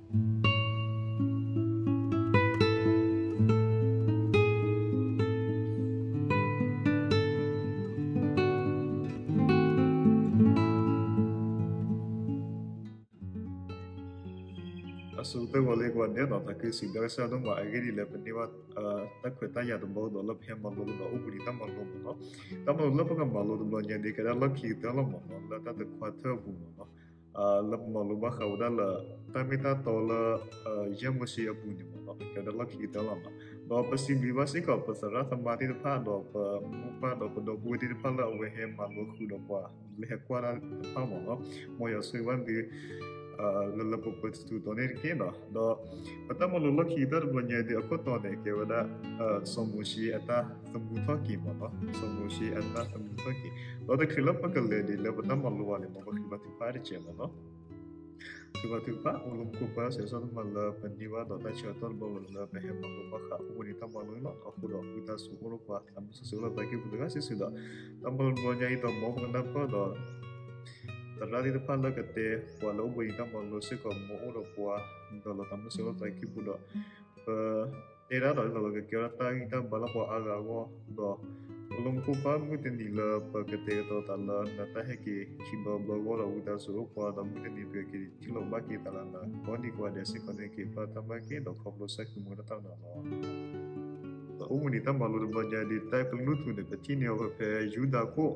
အဆိကတၢၢ်ဝဲလၢကဝဲန့ၣ်ဒီး သးခုစံးဘျုးကစၢ်ယွၤဒိၣ်မး အဂ့ၢ်ဒ်လဲၣ် ပန့ၢ်ဘၣ် တၢ်ခွဲးတၢ်ယာ်တဘျီဒီး လၢပဟဲမၤလိကဒီး အိၣ်ဘှံးနံၤတၢ်မၤလိမ့ၢ်နီၤ. တၢ်မၤလိလၢပကမၤလိတဘျီညါဒ် ကဲဒၣ်လီၢ်ခံကတၢၢ်လီၤမ့ၢ်နီၤ လၢတၢ်တခွါထၢၣ်အပူၤမ့ၢ်နီၤ. လၢပမၤလိဘၣ်ဃးဝဲဒၣ်လၢ တၢ်မ့ၢ်တၢ်တီလၢ ယဲၢ်မိၤၡ့အပူၤန့ၣ်မ့ၢ်နီၤ ကဲဝဲဒၣ်လီၢ်ခံကတၢၢ်လီၤနီၤ. ဒီးပစံးဘျုးဘၣ်စ့ၢ်ကီး ပသရၣ်သမါသ့ၣ်တဖၣ် ဒီးပမိၢ်ပၢ်ဒီးပဒီပုၢ်ဝဲၢ်သ့ၣ်တဖၣ်လၢ အဝဲဟဲမၤလိဃုာ်ဒီးပှၤ လၢဟဲကွၢ်တၢ်တဖၣ်မ့ၢ်နီၤ. မ်ယွၤဆိၣ်ဂ့ၤဘၣ်သု လၢလၢပှဲၤပှဲၤထူထူတီန့ၣ်တက့ၢ်နီၤ. ဒီးပတၢ်မၤလိလီၢ်ခံကတၢၢ်တဘျီညါဒ် အခိၣ်တီန့ၣ် ကဲဝဲဒၣ် စီၤမိၤၡ့အတၢ်သမူထီၣ်က့ၤမ့ၢ်နီၤ. စီၤမိၤၡ့အတၢ်သမူထီၣ်က့ၤ ဒီးတချုးလၢပကလဲၤဒ်လၢပတၢ်မၤလိဘၣ်န့ၣ် မ်ပဃ့ဘါထုကဖၣ်တစဲးမ့ၢ်နီၤ. ဃ့ဘါထုကဖၣ်. အိၣ်လၢမူခိၣ်ပၢ် ဆၢဂ့ၤဆၢဝါဘၣ်လၢပန့ၢ်ဘၣ်ဒီးတၢ်ဆၢကတီၢ်တဘျီလၢ ပဟဲမၤလိဘၣ်ဃးအိၣ်ဘှံးနံၤတၢ်မၤလိန့ၣ်လီၤ. အဃိဒီးဝံသးစူၤအိၣ်ဒီးပှၤ သးမုၢ်စိရိၤသးကံၢ်ပူၤတဂၤစုာ်စုာ်ဒီး တၢ်မၤလိတဘျီညါအံၤ ဒီးမ်ပကနၢ်ပၢၢ်ဒီး သရၣ်သ့ၣ်တဖၣ်လၢကတဲပှၤလၢအိၣ်ဘှံးနံၤတၢ်မၤလိစ့ၢ်ကီး မ်အအိၣ်ဒီးပှၤ ဒီးလီၤသးမုၢ်စိရိၤသးကံၢ်ပူၤဒီး ပ တဲဒၣ်ဒီး လၢကကဲထီၣ်တၢ်ဂံၢ်တၢ်ဘါလၢပှၤအါဂၤအဂီၢ်ဒီး အိၣ်လၢမူခိၣ်ပၢ် မုၢ်တနံၤလၢပကတဲာ်ကတီၤသးလၢ နတၢ်ဟဲက့ၤခံဘျီဘျီအဂီၢ်ဒီး ဝံသးစူၤအိၣ်ပှၤဒီး မုၢ်တနံၤပကက့ၤထံၣ်လိာ်ဘၣ်က့ၤသးလၢနၤ ကိးနံၤကိးဂၤဒဲးစ့ၢ်ကီးန့ၣ် က့ၤပာ်တၢ်မၤက့ၤဒီး ခီဖျိစၢ်ကမူၤတၢ်တၢ်နီၤလီၤ. ဒီးအိၣ်ဘှံးနံၤတၢ်မၤလိတဘျီညါဒ် တၢ်ကလုၢ်ထူၣ်န့ၣ် ပထံၣ်န့ၢ်အီၤဖဲ ယူဒၤခိၣ်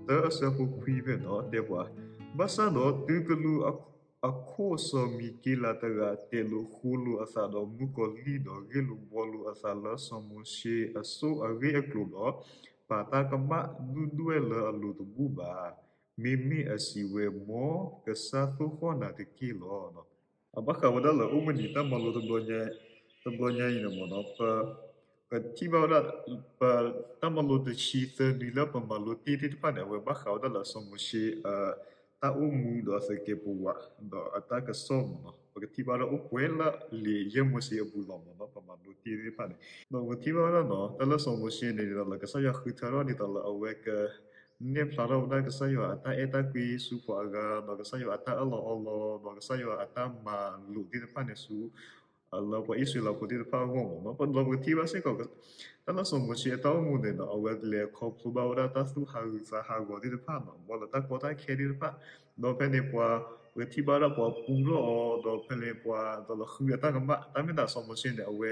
တၢအဆၢဖိခွံဖဲန့ၣ်ဒီး တဲပှၤ, ဘၣ်ဆၣ်ဒီးတုၤကလူးအခိၣ်စီၤမံၤက့လးတဂၤ တဲာ်လိာ်ဃိလိာ်အသးဒီးမုၣ်ကီၤလံၢ်ဒီး ဂ့ၢ်လိာ်ဘှီလိာ်အသးလၢစီၤမိၤၡ့အစိအဂ့ၢ်အကျိၤဒီး ပာ်တၢ်ကမၣ်ဒူၣ်ဒွဲၣ်လၢအလိၤတဘူၣ်ဘၣ်. မ့မ့ၢ်အစံးဝဲ, မ်ကစၢ်သိၣ်ဃီၣ်နၤတက့ၢ်လီၤ. အဘၣ်ဃးဝဲဒၣ်လၢအိၣ်ဘှံးနံၤတၢ်မၤလိတဘျီညါအံၤန့ၣ်မ့ၢ်နီၤ, ပ ပထံၣ်ဘၣ်ဝဲဒၣ် ပတၢ်မၤလိတဆံသၢနွံလၢပမၤလိတ့ၢ်သ့ၣ်တဖၣ်န့ၣ် အဝဲဘၣ်ဃးဝဲဒၣ်လၢစီၤမိၤၡ့ တၢ်အိၣ်မူဒီးအသကဲးပဝး ဒီးအတၢ်ကစီၣ်မ့ၢ်နီၤ, ပကထံၣ်ဘၣ်ဝဲဒၣ်အိၣ်ပှဲၤလၢလံာ်ယဲၢ်မိၤၡ့အပူၤလီၤမ့ၢ်နီၤ, ပမၤလိတ့ၢ်သ့ၣ်တဖၣ်န့ၣ် ဒီးပကထံၣ်ဘၣ်ဝဲဒၣ်နီၤ တၢ်လၢစီၤမိၤၡ့န့ၣ် ဒ်သိးလၢကစၢ်ယွၤဃုထၢထီၣ်ဒ်သိးလၢအဝဲက နဲၣ်ဖျါထီၣ်ဝဲဒၣ်ကစၢ်ယွၤအတၢ်အဲၣ်တၢ်ကွံဆူပှၤအဂၤ ဒီးကစၢ်ယွၤအတၢ်အၢၣ်လီၤအီလီၤ ဒီးကစၢ်ယွၤအတၢ်မၤလိာ်သ့ၣ်တဖၣ်န့ၣ်ဆူ လၢပှၤအံၣ်စရ့လးဖိသ့ၣ်တဖၣ်အဂီၢ်မ့ၢ်နီၤ, ဒီးပကထံၣ်ဘၣ်စ့ၢ်ကီး တၢ်လၢစီၤမိၤၡ့အတၢ်အိၣ်မူန့ၣ်ဒီး အဝဲလဲၤခီဖျိဘၣ်ဝဲဒၣ်တၢ်သူၣ်ဟးဂူာ်သးဟးဂီၤသ့ၣ်တဖၣ်နီၤ, ဘၣ်လၢတၢ်ကီတၢ်ခဲသ့ၣ်တဖၣ်, ဒီးဖဲန့ၣ်ပှၤ ပကထံၣ်ဘၣ်ဝဲဒၣ်ပှၤပူထီၣ်အီၤ ဒီးဖဲန့ၣ်ပှၤဒီးလီၤဃုအတၢ်ကမၣ်, တၢ်မ့ၢ်သးစီၤမိၤၡ့န့ၣ် အဝဲ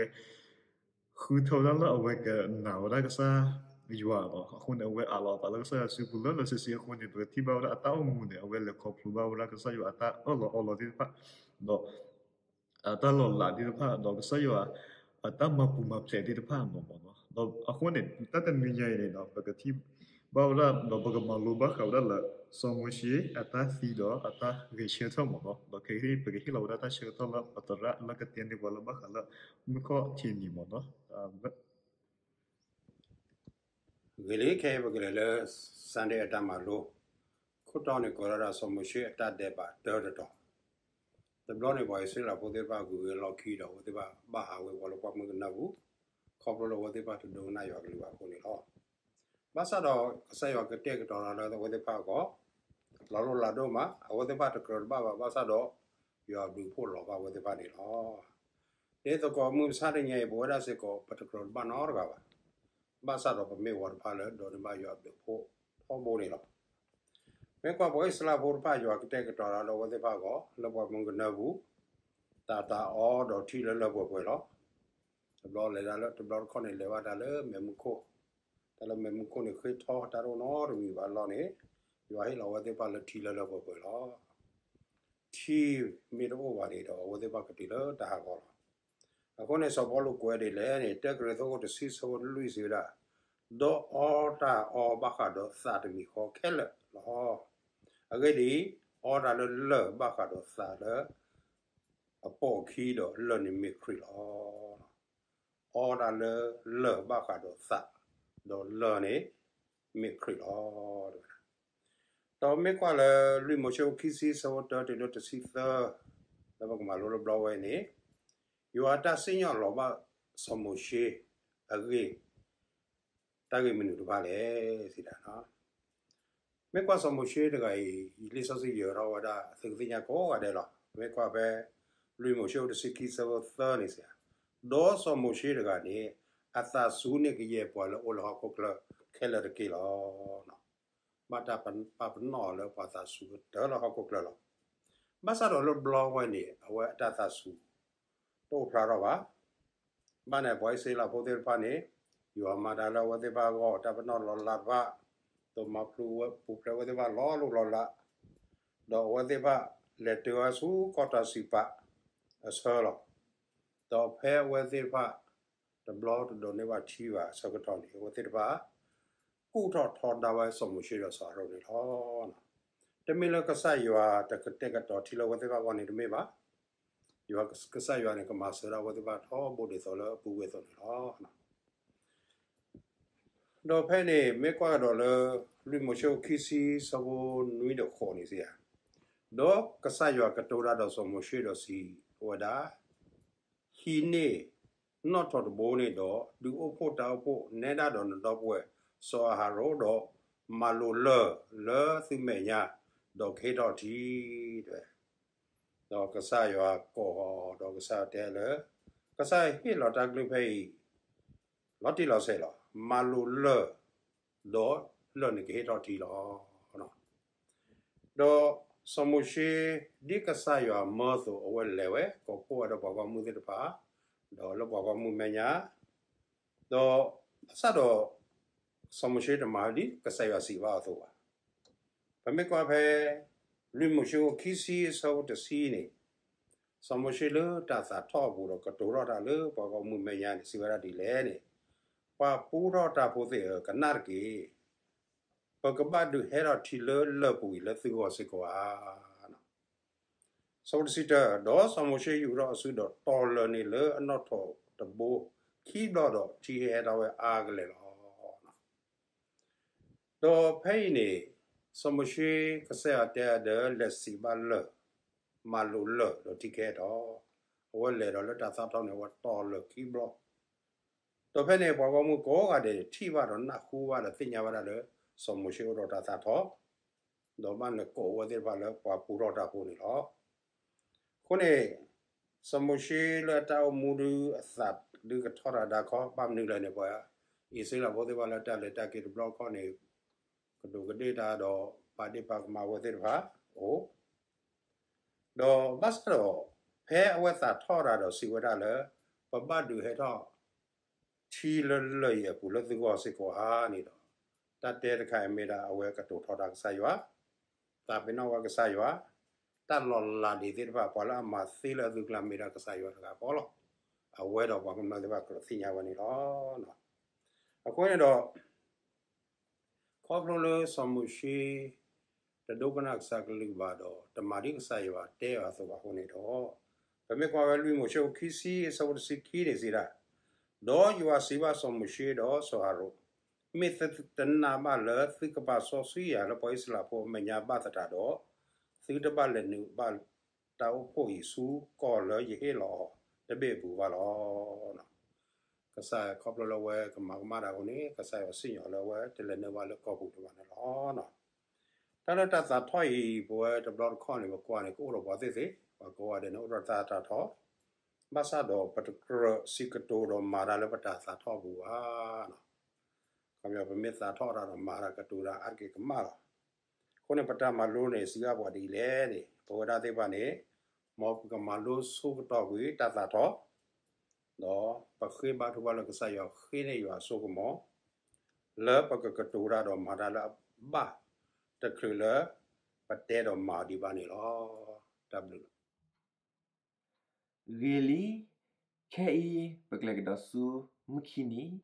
ဃုထၢဝဲဒၣ်လၢအဝဲကနာ်ဝဲဒၣ်ကစၢ်ယွၤလီၤ. အဃိန့ၣ် အဝဲအးလီၤအသးလၢကစၢ်ယွၤစုပူၤလၢလၢဆ့ဆ့အဃိန့ၣ် ပကထံၣ်ဘၣ်ဝဲဒၣ်အတၢ်အိၣ်မူန့ၣ် အဝဲလဲၤခီဖျိဘၣ်ဝဲဒၣ်ကစၢ်ယွၤအတၢ်အၢၣ်လီၤအီလီၤသ့ၣ်တဖၣ် ဒီး အတၢ်လီၤလးသ့ၣ်တဖၣ် ဒီးကစၢ်ယွၤအတၢ်မၤပူၤမၤဖျဲးသ့ၣ်တဖၣ်မ့ၢ်နီၤ. ဒီးအဃိန့ၣ် တၢ်တနွံညါအံၤန့ၣ်ဒီး ပကထံၣ်ဘၣ်ဝဲဒၣ် ဒီးပကမၤလိဘၣ်ဃးဝဲဒၣ်လၢ စီၤမိၤၡ့အတၢ်သံဒီးအတၢ်ဂဲၤဆၢထၢၣ်မ့ၢ်နီၤ. ဒီးခဲအံၤပကဟ့ၣ်လီၤဝဲဒၣ်တၢ်ဆၢကတီၢ်လၢပသရၣ်လၢကတဲန့ၢ်ပှၤလၢဘၣ်ဃးလၢ မုၢ်ခီၣ်ထံးနံၤမ့ၢ်နီၤ. ဂ့ၤလံ ခဲအံၤပကလဲၤလၢ Sunday အတၢ်မၤလိ, ခိၣ်တီန့ၣ်ကိးဝဲဒၣ် စီၤမိၤၡ့အတၢ်ဒဲးဘးတၢတတီၤ. တဘျီန့ၣ် ပှၤအံၣ်စရ့လးဖိသ့ၣ်တဖၣ် ဂုၤဂ့ၤလီၢ်ခံဒီး အဝဲသ့ၣ်တဖၣ်ဘၣ်ဟးဝ့ၤဝီၤလၢပှၢ်မုၢ်ကနၢပူၤ, ခီဖျိလၢအဝဲသ့ၣ်တဖၣ်တဒိကနၣ်ယွၤကလုၢ်ဘၣ်အဃိန့ၣ်လီၤ. ဘၣ်ဆၣ်ဒီး ကစၢ်ယွၤကတဲာ်ကတီၤလီၤလၢအဝဲသ့ၣ်တဖၣ်အဂီၢ်, လီၤလိၢ်လၤဒိၣ်မး, အဝဲသ့ၣ်တဖၣ်တကြၢးတဘၣ်ဘၣ်, ဘၣ်ဆၣ်ဒီး ယွၤဘျုးဖှိၣ်လီၤဘၣ်အဝဲသ့ၣ်တဖၣ်န့ၣ်လီၤ. ဒ်သိးကိးမုၢ်မဆါတနံၤအံၤ ပဝဲဒၣ်စ့ၢ်ကီး ပတကြၢးတဘၣ်နီတဂၤဘၣ်, ဘၣ်ဆၣ်ဒီးပမ့ၢ်ဝဲတဖၣ်လၢဒိးန့ၢ်ဘၣ်ယွၤဘျုးဖှိၣ်ထီဘိန့ၣ်လီၤ. မ့ၢ်ကွၢ်ပှၤအံၣ်စရ့လးဖိတဖၣ် ယွၤကတဲာ်ကတီၤလီၤလၢအဝဲသ့ၣ်တဖၣ်အဂီၢ် လၢပှၢ်မုၢ်ကနၢပူၤ, တၢ်တၢ်အီဒီးထံလၢလၢပှဲၤပှဲၤလီၤ. တဘျီလဲၤဒၣ်လၢ တဘျီတခီၣ်န့ၣ် လဲၤဘၣ်တၢ်လၢမဲးမုၢ်ခိၣ်, တၢ်လၢမဲးမုၢ်ခိၣ်န့ၣ် ဃ့ထီတၢ်တအိၣ်နီတမံၤဘၣ်လီၤန့ၣ်, ယွၤဟ့ၣ်လီၤအဝဲသ့ၣ်တဖၣ်လၢထံလၢလၢပှဲၤပှဲၤလီၤ. ထံမ့ၢ်တအိၣ်ဘၣ်န့ၣ်ဒီး အဝဲသ့ၣ်တဖၣ်ကတုၤလၢတၢ်ဟးဂီၤလီၤ. အဃိန့ၣ် စီၤပီလူးကွဲးဒ်လဲၣ်န့ၣ် တၢကရံၣ်သူးခိၣ်တဆံဆၢဖိလွံၢ်စံးဝဲဒၣ်, ဒီးအီတၢ်အီဘၣ်ဃးဒီးသးတမံၤဃီခဲလၢာ်လီၤ. အဂ့ၢ်ဒ်အံၤ, အီတၢ်လၢလၢၢ်ဘၣ်ဃးဒီးသးလၢ အပိာ်အခံဒီးလၢၢ်န့ၣ်မ့ၢ်ခရံာ်လီၤ. အီတၢ်လၢလၢၢ်ဘၣ်ဃးဒီးသး, ဒီးလၢၢ်န့ၣ်မ့ၢ်ခရံာ်လီၤ. ဒီးမ့ၢ်ကွၢ်လၢလွံၢ်မိၤၡ့အဆၢခံဆံဆၢဖိတၢတုၤလၢတဆံသၢ, လၢပကမၤလိတဘျီဝဲန့ၣ်, ယွၤအတၢ်စံၣ်ညီၣ်လီၤဘၣ်စီၤမိၤၡ့အဂ့ၢ် တၢ်ဂ့ၢ်မနုၤတဖၣ်လဲၣ် စံးဒၣ်. မ့ၢ်ကွၢ်စီၤမိၤၡ့တဂၤအံၤ လံာ်စီဆှံယၢၤထီၣ်ဝဲဒၣ် သုကသ့ၣ်ညါကိးဂၤဒဲးလီၤ. မ့ၢ်ကွၢ်ဖဲ လွံၢ်မိၤၡ့အဆၢတဆံခံ အဆၢဖိသၢန့ၣ်စံး, ဒီးစီၤမိၤၡ့တဂၤန့ၣ် အသးစူၤန့ၢ်ကယဲၢ်ပှၤလၢအအိၣ်လၢဟီၣ်ခိၣ်ချၢခဲလၢာ်တက့ၢ်လီၤ. ဘၣ်တၢ်ပာ်ပနီၣ်အီၤလၢပှၤသးစူၤကတၢၢ်လၢဟီၣ်ခိၣ်ချၢလီၤ. ဘၣ်ဆၣ်ဒီးလၢဘျီဝဲန့ၣ် အဝဲအတၢ်သးစူၤတအိၣ်ဖျါထီၣ်ဘၣ်. ဘၣ်ဆၣ်န့ၣ်ပှၤအံၣ်စရ့လးဖိသ့ၣ်တဖၣ်န့ၣ် ယွၤမၤတၢ်လၢအဝဲသ့ၣ်တဖၣ်အဂီၢ် တၢ်ပနီၣ်လီၤလးတဖၣ်, ဒီးမၤပူၤဖျဲးအဝဲသ့ၣ်တဖၣ်လီၤလိၢ်လီၤလး, ဒီးအဝဲသ့ၣ်တဖၣ်လဲၤတုၤဝဲဆူကီၢ်တၢ်စံးပာ်အဆၢလီၤ. ဒီးဖဲအဝဲသ့ၣ်တဖၣ် တဘျီတဒိးန့ၢ်ဘၣ်ထံဘၣ်အဆၢကတီၢ်န့ၣ် အဝဲသ့ၣ်တဖၣ် ကူၣ်ထီၣ်ထီဒါဝဲစီၤမိၤၡ့ဒီးစီၤအၤဟရိၣ်န့ၣ်လီၤ. တမ့ၢ်လၢကစၢ်ယွၤတကတဲာ်ကတီၤထံလၢအဝဲသ့ၣ်တဖၣ်အဂီၢ်န့ၣ်တမ့ၢ်ဘၣ်. ယွၤကစၢ်ယွၤန့ၣ် ကမၤစၢၤဒၣ်အဝဲသ့ၣ်တဖၣ်ထီဘိဒ်သိးလၢအပူၤကွံာ်အသိးန့ၣ်လီၤ. ဒီးဖဲန့ၣ် မ့ၢ်ကွၢ်ကဒီးလၢ လွံၢ်မိၤၡ့အဆၢခံဆံ အဆၢဖိနွံဒီးဃိးန့ၣ်စံး, ဒီးကစၢ်ယွၤကတိၤတၢ်ဒီးစီၤမိၤၡ့ဒီးစံးဝဲဒၣ်, ဟံးန့ၢ်နီၣ်ထိးတဘိန့ၣ်ဒီး ဒုးအိၣ်ဖှိၣ်တၢ်အိၣ်ဖှိၣ်နဲဒၣ်ဒီးနဒီပုၢ်ဝဲၢ်စီၤအၤဟရိၣ်ဒီး မၤလိာ်လၢၢ်လၢသုမဲာ်ညါ, ဒီးကဟ့ၣ်ထီၣ်ထံ တဲဝဲ ဒီးကစၢ်ယွၤကိးအီၤဒီးကစၢ်ယွၤတဲလၢ ကစၢ်ယွၤဟ့ၣ်လီၤတၢ်ကလုၢ်ဖဲအံၤ လီၤတံၢ်လီၤဆဲးလီၤ. မၤလိာ်လၢၢ်, ဒီးလၢၢ်န့ၣ်ကဟ့ၣ်ထီၣ်ထံလီၤ. ဒီးစီၤမိၤၡ့ ဒ်ကစၢ်ယွၤမၢအသိး အဝဲလဲၤဝဲ ကိးဖှိၣ်ဝဲဒီးပှၤဂီၢ်မုၢ်သ့ၣ်တဖၣ် ဒီးလၢပှၤဂီၢ်မုၢ်မဲာ်ညါ, ဒီးဘၣ်ဆၣ်ဒီး စီၤမိၤၡ့တမၤဒ်ကစၢ်ယွၤစံးဘၣ်အီၤအသိးဘၣ်. ပမ့ၢ်ကွၢ်ဖဲ လွံၢ်မိၤၡ့အဆၢခံဆံ အဆၢဖိတဆံန့ၣ်, စီၤမိၤၡ့လၢတၢ်သးထီၣ်အပူၤဒီးကတိၤထီၣ်တၢ်လၢပှၤဂီၢ်မုၢ်မဲာ်ညါန့ၣ် စံးဝဲဒၣ်ဒ်လဲၣ်န့ၣ်, ပှၤပူထီၣ်တၢ်ဖိသ့ၣ်ဧၢ, ကနၣ်တက့ၢ်. ပကဘၣ်ဒုးဟဲထီၣ်ထံလၢလၢၢ်ပူၤအံၤလၢသုဂီၢ်စ့ၢ်ကီးဧါ. အဆၢဖိတဆံတၢ, ဒီးစီၤမိၤၡ့ယူာ်ထီၣ်အစုဒီးတီၢ်လၢၢ်န့ၣ်လၢအနီၣ်ထိးတဘိခံဘျီဒီး ထံဟဲထီၣ်ဝဲအါကလဲာ်လီၤ. ဒီးဖဲအံၤန့ၣ် စီၤမိၤၡ့ ကစၢ်ယွၤတဲအီၤဒီး လဲၤစံးဘၣ်လၢၢ်, မၤလိာ်လၢၢ်ဒီးထံကဟဲထီၣ်, အဝဲလဲၤဒီးလၢတၢ်သးထီၣ်န့ၣ် အဝဲတီၢ်လၢၢ်ခံဘျီ ဒီးဖဲန့ၣ် ပှၤဂီၢ်မုၢ်ကိးဂၤဒဲးန့ၣ် ထံၣ်ဘၣ်ဒီးနၢ်ဟူဘၣ်ဒီးသ့ၣ်ညါဘၣ်ဒၣ်လၢ စီၤမိၤၡ့အိၣ်ဒီးတၢ်သးထီၣ်, ဒီးဘၣ်နကိးဝဲသ့ၣ်တဖၣ်လၢပှၤပူထီၣ်တၢ်ဖိန့ၣ်လီၤ. အဃိန့ၣ် စီၤမိၤၡ့လၢအတၢ်အိၣ်မူဒုးအသးဒုးကထီၣ်တၢ်ဒါခီ ဘၣ်မနုၤလဲၣ်န့ၣ် ပှၤအံၣ်စရ့လးဖိသ့ၣ်တဖၣ်လၢတၢ်လဲၤတၢ်က့ၤတဘျီတခီၣ်န့ၣ် ကဒူးကဒ့ၣ်တၢ်ဒီး ပာ်ဒ့ၣ်ပာ်ကမၣ်ဝဲသ့ၣ်တဖၣ်အိၣ် ဒီးဘၣ်ဆၣ်ဒီး ဖဲအဝဲသးထီၣ်တၢ်ဒီးစံးဝဲဒၣ်လၢ ပဘၣ်ဒုးဟဲထီၣ် ထံလၢလၢၢ်အံၤအပူၤလၢသုဂီၢ်စ့ၢ်ကီးဧါန့ၣ်ဒီး တၢ်တဲတခါအံၤမ့ၢ်ဒၣ်အဝဲကတိၤထီဒါကစၢ်ယွၤ, သးပ့ၤနီၣ်ဝဲကစၢ်ယွၤ, တၢ်လီၤလးဒ်သ့ၣ်တဖၣ် ပှၤလၢအမၤသ့လၢအသုကျါမ့ၢ်ဒၣ်ကစၢ်ယွၤတဂၤဃီလီၤ. အဝဲဒီးပှၤကမျၢၢ်သ့ၣ်တဖၣ်ကြၢးသ့ၣ်ညါဝဲန့ၣ်လီၤ. အဃိန့ၣ်ဒီး ခီဖျိလၢစီၤမိၤၡ့ တဒိကနၣ်ကစၢ်ကလုၢ်ဘၣ်ဒီး တမၤဒ်ကစၢ်ယွၤတဲအီၤအသိးဘၣ်အဃိန့ၣ်ဒီး ပမ့ၢ်ကွၢ်ဝဲလွံၢ်မိၤၡ့အဆၢခံဆံ အဆၢဖိတဆံခံန့ၣ်စံးဒၣ်, ဒီးယွၤစံးဘၣ်စီၤမိၤၡ့ဒီးစီၤအၤဟရိၣ်, မ့ၢ်သုတနာ်ဘၣ်လၢသုကပာ်စီဆှံယၤလၢပှၤအံၣ်စရ့လးဖိအမဲာ်ညါဘၣ်သတးဒီး, သုတဘၣ်လဲၤနုာ်ဘၣ်တၢ်အိၣ်ဖှိၣ်အံၤဆူကီၢ်လၢယဟ့ၣ်လီၤအီၤတဘ့ၣ်အပူၤဘၣ်လီၤ. ကစၢ်ခီဖျိလၢအဝဲကမၤကမၣ်တၢ်အဃိန့ၣ် ကစၢ်ယွၤစံၣ်ညီၣ်လၢအဝဲတလဲၤနုာ်ဘၣ်လၢကီၢ်ပူၤတဖၣ်န့ၣ်လီၤ. တၢ်လၢတၢ်သးထီၣ်အံၤ ပဝဲတဘျီတခီၣ်န့ၣ် ပကွၢ်န့ၣ် ကအိၣ်ဒီးပှၤသ့ၣ်သ့ၣ် ပှၤကိးဂၤဒဲးန့ၣ် အိၣ်ဒီးတၢ်သးထီၣ်, ဘၣ်ဆၣ်ဒီးပတကြၢးစံးကတိၤဒီးမၤတၢ်လၢပတၢ်သးထီၣ်အပူၤဘၣ်. ခီပညီ ပမ့ၢ်သးထီၣ်တၢ်ဒီးမၤတၢ်ကတိၤတၢ်အါတက့ၢ်ကမၣ်လီၤ. အဃိန့ၣ် ပတၢ်မၤလိန့ၣ် စံးဘၣ်ပှၤဒ်လဲၣ်န့ၣ် ပဝဲဒၣ်သ့ၣ်တဖၣ်န့ၣ် မ်ပကမၤလိဆိကတီၢ်ကွံာ်တၢ်သးထီၣ်, ဒီးပဃ့ဘါထုကဖၣ်လၢကစၢ်ယွၤဃ့န့ၢ်ယွၤအစိကမီၤ လၢပကကတိၤတၢ်ဒီးမၤတၢ်လၢအဘၣ်တချုးလၢပတဲဒီးမၤအီၤဒံးဘၣ်န့ၣ်လီၤ. တၢ်ဘျုးလီၤ. ဂ့ၤလံ, ခဲအံၤ ပကလဲၤကဒီးဆူမုၢ်ခံနံၤ,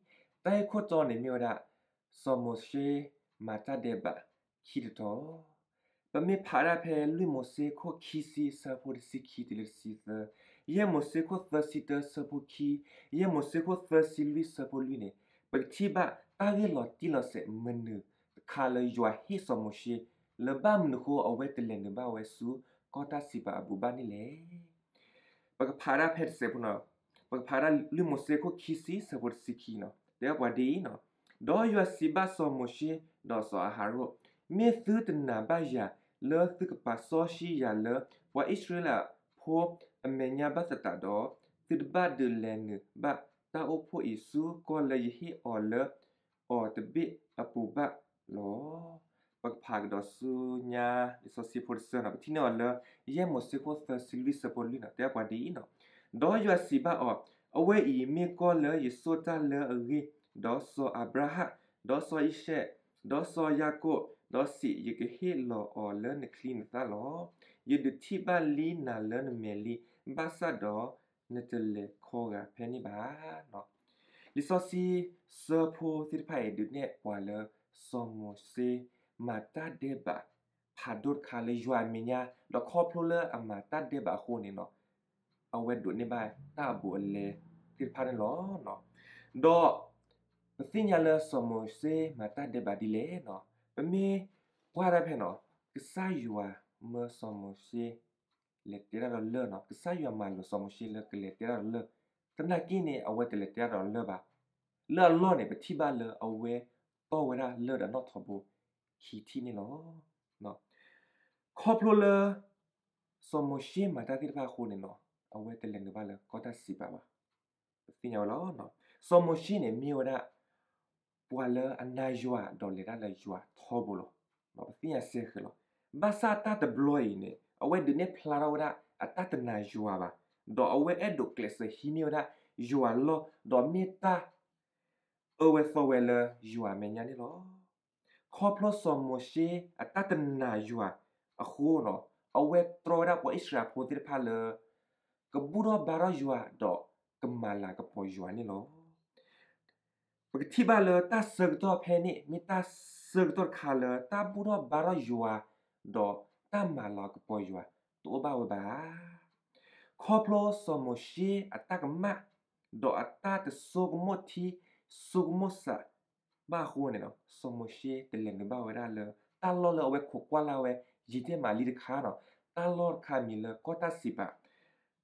တၢ်ဂ့ၢ်ခိၣ်တီန့ၣ်မ့ၢ်ဝဲဒၣ် စီၤမိၤၡ့မၤတၢ်ဒဲးဘးခံတတီၤ. ပမ့ၢ်ဖးဒၣ်ဖဲလွံၢ်မိၤၡ့ခိၣ်ခံဆံ အဆၢဖိတဆံခံတုၤလၢတဆံသၢ, ယဲၢ်မိၤၡ့ခိၣ်သၢဆံတၢ အဆၢဖိခံ, ယဲၢ်မိၤၡ့ခိၣ်သၢဆံလွံၢ် အဆၢဖိလွံၢ်န့ၣ် ပကထံၣ်ဘၣ်တၢ်ဂ့ၢ်လီၤတံၢ်လီၤဆဲးမနုၤတခါလၢယွၤဟ့ၣ်စီၤမိၤၡ့ လၢဘၣ်မနုၤအဃိအဝဲတလဲၤနုာ်ဘၣ်ဝဲဆူကီၢ်တၢ်စံးပာ်အပူၤဘၣ်န့ၣ်လဲၣ်. ပကဖးဒၣ်ဖဲတစဲးဖိနီၤ, ပကဖးဒၣ်လွံၢ်မိၤၡ့ခိၣ်ခံဆံ အဆၢဖိတဆံခံနီၤ, တဲပှၤဒ်အံၤနီၤ, ဒီးယွၤစံးဘၣ်စီၤမိၤၡ့ဒီးစီၤအၤဟရိၣ်, မ့ၢ်သုတနာ်ဘၣ်ယၤလၢသုကပာ်စီဆှံယၤလၢပှၤအံၣ်စရ့လးဖိ အမဲာ်ညါဘၣ်သတးဒီး, သုတဘၣ်ဒုးလဲၤနုာ်ဘၣ်တၢ်အိၣ်ဖှိၣ်အံၤဆူကီၢ်လၢယဟ့ၣ်အီၤလၢအီၤတဘ့ၣ်အပူၤဘၣ်လီၤ. ပကဖးကဒီးဆူညါ လံာ်စီဆှံဖိတဆၢန့ၣ်, ပထံၣ်န့ၢ်အီၤလၢ ယဲၢ်မိၤၡ့ခိၣ်သၢဆံလွံၢ်ဆၢဖိလွံၢ်န့ၣ်, တဲပှၤဒ်အံၤန့ၣ်, ဒီးယွၤစံးဘၣ်အီၤ, အဝဲအံၤမ့ၢ်ကီၢ်လၢယဆိၣ်တၢ်လၢအဂ့ၢ်, ဒီးစီၤအၤဘြၤဟၣ်, ဒီးစီၤအံၤၡဲး, ဒီးစီၤယၤကိာ်, ဒီးစံး, ယကဟ့ၣ်လီၤအီၤလၢနချံနသၣ်လီၤ. ယဒုးထံၣ်ဘၣ်လံနၤလၢနမဲာ်လံ, ဘၣ်ဆၣ်ဒီးနတလဲၤခီဂာ်ဖဲန့ၣ်ဘၣ်. လံာ်စီဆှံဆၢဖိသ့ၣ်တဖၣ်အံၤ ဒုးနဲၣ်ပှၤလၢ စီၤမိၤၡ့ မၤတၢ်ဒဲးဘးဖးဒိၣ်တခါလၢယွၤအမဲာ်ညါ, ဒီးခီဖျိလၢအမၤတၢ်ဒဲးဘးအဃိန့ၣ်, အဝဲဒိးန့ၢ်ဘၣ်တၢ်အဘူးအလဲသ့ၣ်တဖၣ်န့ၣ်လီၤ. ဒီးပသ့ၣ်ညါလၢစီၤမိၤၡ့မၤတၢ်ဒဲးဘးဒ်လဲၣ်န့ၣ်, ပမ့ၢ်ကွၢ်ဒၣ်ဖဲန့ၣ်, ကစၢ်ယွၤမၢစီၤမိၤၡ့ လဲၤတဲတၢ်ဒီးလၢၢ်န့ၣ်, ကစၢ်ယွၤမၤလိာ်စီၤမိၤၡ့လၢကလဲၤတဲတၢ်ဒီးလၢၢ်, သနာ်က့န့ၣ် အဝဲတလဲၤတဲတၢ်ဒီးလၢၢ်ဘၣ်. လၢအလီၢ်န့ၣ် ပထံၣ်ဘၣ်လၢအဝဲတီၢ်ဝဲဒၣ်လၢၢ်ဒီးနီၣ်ထိးဘိခံထံၣ်န့ၣ်လီၤ. ခီဖျိလၢ စီၤမိၤၡ့မၤတၢ်သ့ၣ်တဖၣ်အဃိန့ၣ်, အဝဲတလဲၤနုာ်ဘၣ်လၢကီၢ်တၢ်စံးပာ်ဘၣ်. ပသ့ၣ်ညါဝဲလီၤ. စီၤမိၤၡ့န့ၣ်မ့ၢ်ဝဲဒၣ် ပှၤလၢအနာ်ယွၤဒီးလဲၤတၢ်လၢယွၤထီဘိလီၤ. ပသ့ၣ်ညါစ့ၢ်ကီးလီၤ. ဘၣ်ဆၣ်တၢ်တဘျီအံၤန့ၣ် အဝဲဒုးနဲၣ်ဖျါထီၣ်ဝဲဒၣ်အတၢ်တနာ်ယွၤဘၣ်, ဒီးအဝဲအဲၣ်ဒိးကျဲးစၢးဟံးန့ၢ်ဝဲဒၣ်ယွၤလီၢ်, ဒီးမ့ၢ်တၢ်အၢဝဲသီဝဲလၢယွၤအမဲာ်ညါန့ၣ်လီၤ. ခီဖျိစီၤမိၤၡ့အတၢ်တနာ်ယွၤအဃိန့ၣ်, အဝဲတြီဝဲဒၣ်ပှၤအံၣ်စရ့လးဖိသ့ၣ်တဖၣ်လၢ ကဘူၣ်ထီၣ်ဘါထီၣ်ယွၤဒီးကမၤလၤကပီၤယွၤန့ၣ်လီၤ. ပကထံၣ်ဘၣ်လၢတၢ်ဆၢကတီၢ်ဖဲန့ၣ် မ့ၢ်တၢ်ဆၢကတီၢ်တခါလၢတၢ်ဘူၣ်ထီၣ်ဘါထီၣ်ယွၤ ဒီးတၢ်မၤလၤကပီၤယွၤတအိၣ်ဘၣ်ဝဲဘၣ်. ခီဖျိစီၤမိၤၡ့အတၢ်ကမၣ် ဒီးအတၢ်တဆိကမိၣ်ထံဆိကမိၣ်ဆးဘၣ်အဃိန့ၣ်, စီၤမိၤၡ့တလဲၤနုာ်ဘၣ်ဝဲဒၣ်လၢ တၢ်လီၢ်လၢအဝဲခိးကွၢ်လၢ်ဝဲ ယံာ်တ့ၢ်မးလံတခါန့ၣ်, တၢ်လီၢ်တခါမံၤလၢကီၢ်တၢ်စံးပာ်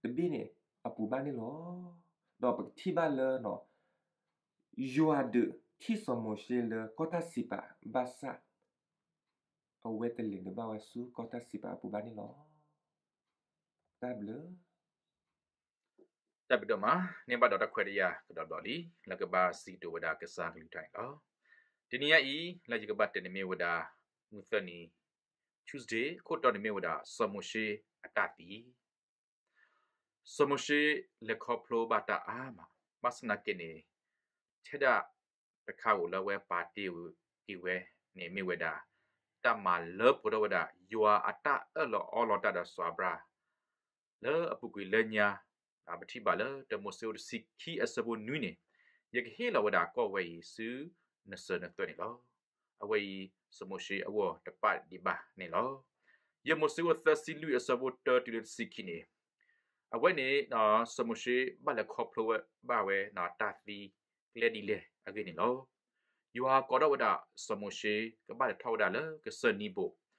တဘ့ၣ်န့ၣ်အပူၤဘၣ်န့ၣ်လီၤ. ဒီးပကထံၣ်ဘၣ်လၢ ယွၤဒုးထံၣ်စီၤမိၤၡ့လၢကီၢ်တၢ်စံးပာ်ဘၣ်ဆၣ်, အဝဲတလဲၤနုာ်ဘၣ်ဝဲဆူကီၢ်တၢ်စံးပာ်အပူၤဘၣ်န့ၣ်လီၤ. တၢ်ဘျုး တၢ်ဘျုးဒိၣ်မး, န့ၢ်ဘၣ်ဒီးတၢ်ခွဲးတၢ်ယာ်ကဒီးတဘျီလံ လၢကဘၣ်စံးကတိၤဝဲဒၣ်ကစၢ်ကလုၢ်ကထါန့ၣ်လီၤ. တနံၤညါအံၤ လၢယကဘၣ်တဲန့ၣ်မ့ၢ်ဝဲဒၣ် မုၢ်သၢနံၤ Tuesday ခိၣ်တီန့ၣ်မ့ၢ်ဝဲဒၣ် စီၤမိၤၡ့အတၢ်သံ. စီၤမိၤၡ့လဲၤခီဖျိဘၣ်တၢ်အါမး, ဘၣ်ဆၣ်သနာ်က့န့ၣ် ထဲဒၣ်တခါဧိၤလၢအဝဲပာ်တ့ၢ်က့ၤဝဲန့ၣ်မ့ၢ်ဝဲဒၣ် တၢ်မၤလၢပှဲၤထီၣ်ဝဲဒၣ် ယွၤအတၢ်အၢၣ်လီၤအီလီၤတၢ်ဒီးစီၤအၤဘြၤဟၣ် လၢအပူၤကွံာ်လၢညါ, ပထံၣ်ဘၣ်လၢတၢမိၤၡ့အခိၣ်တဆံခံအဆၢဖိနွံန့ၣ်, ယကဟ့ၣ်လီၤဝဲဒၣ်ကီၢ်ဝဲအံၤဆူနစၢၤနသွဲၣ်န့ၣ်လီၤ. အဝဲအံၤ စီၤမိၤၡ့အဂီၢ်တပာ်ဒံးဘၣ်န့ၣ်လီၤ. ယဲၢ်မိၤၡ့အခိၣ်သၢဆံလွံၢ်အဆၢဖိတၢတုၤလၢတဆံခံန့ၣ်, အဝဲန့ၣ် စီၤမိၤၡ့ဘၣ်လဲၤခီဖျိဘၣ်ဝဲတၢ်သံကျဲဒ်လဲၣ်အဂ့ၢ်န့ၣ်လီၤ. ယွၤကိးထီၣ်ဝဲဒၣ်စီၤမိၤၡ့ ကဘၣ်လဲၤထီၣ်ဝဲဒၣ်လၢကစၢၢ်နံဘိ,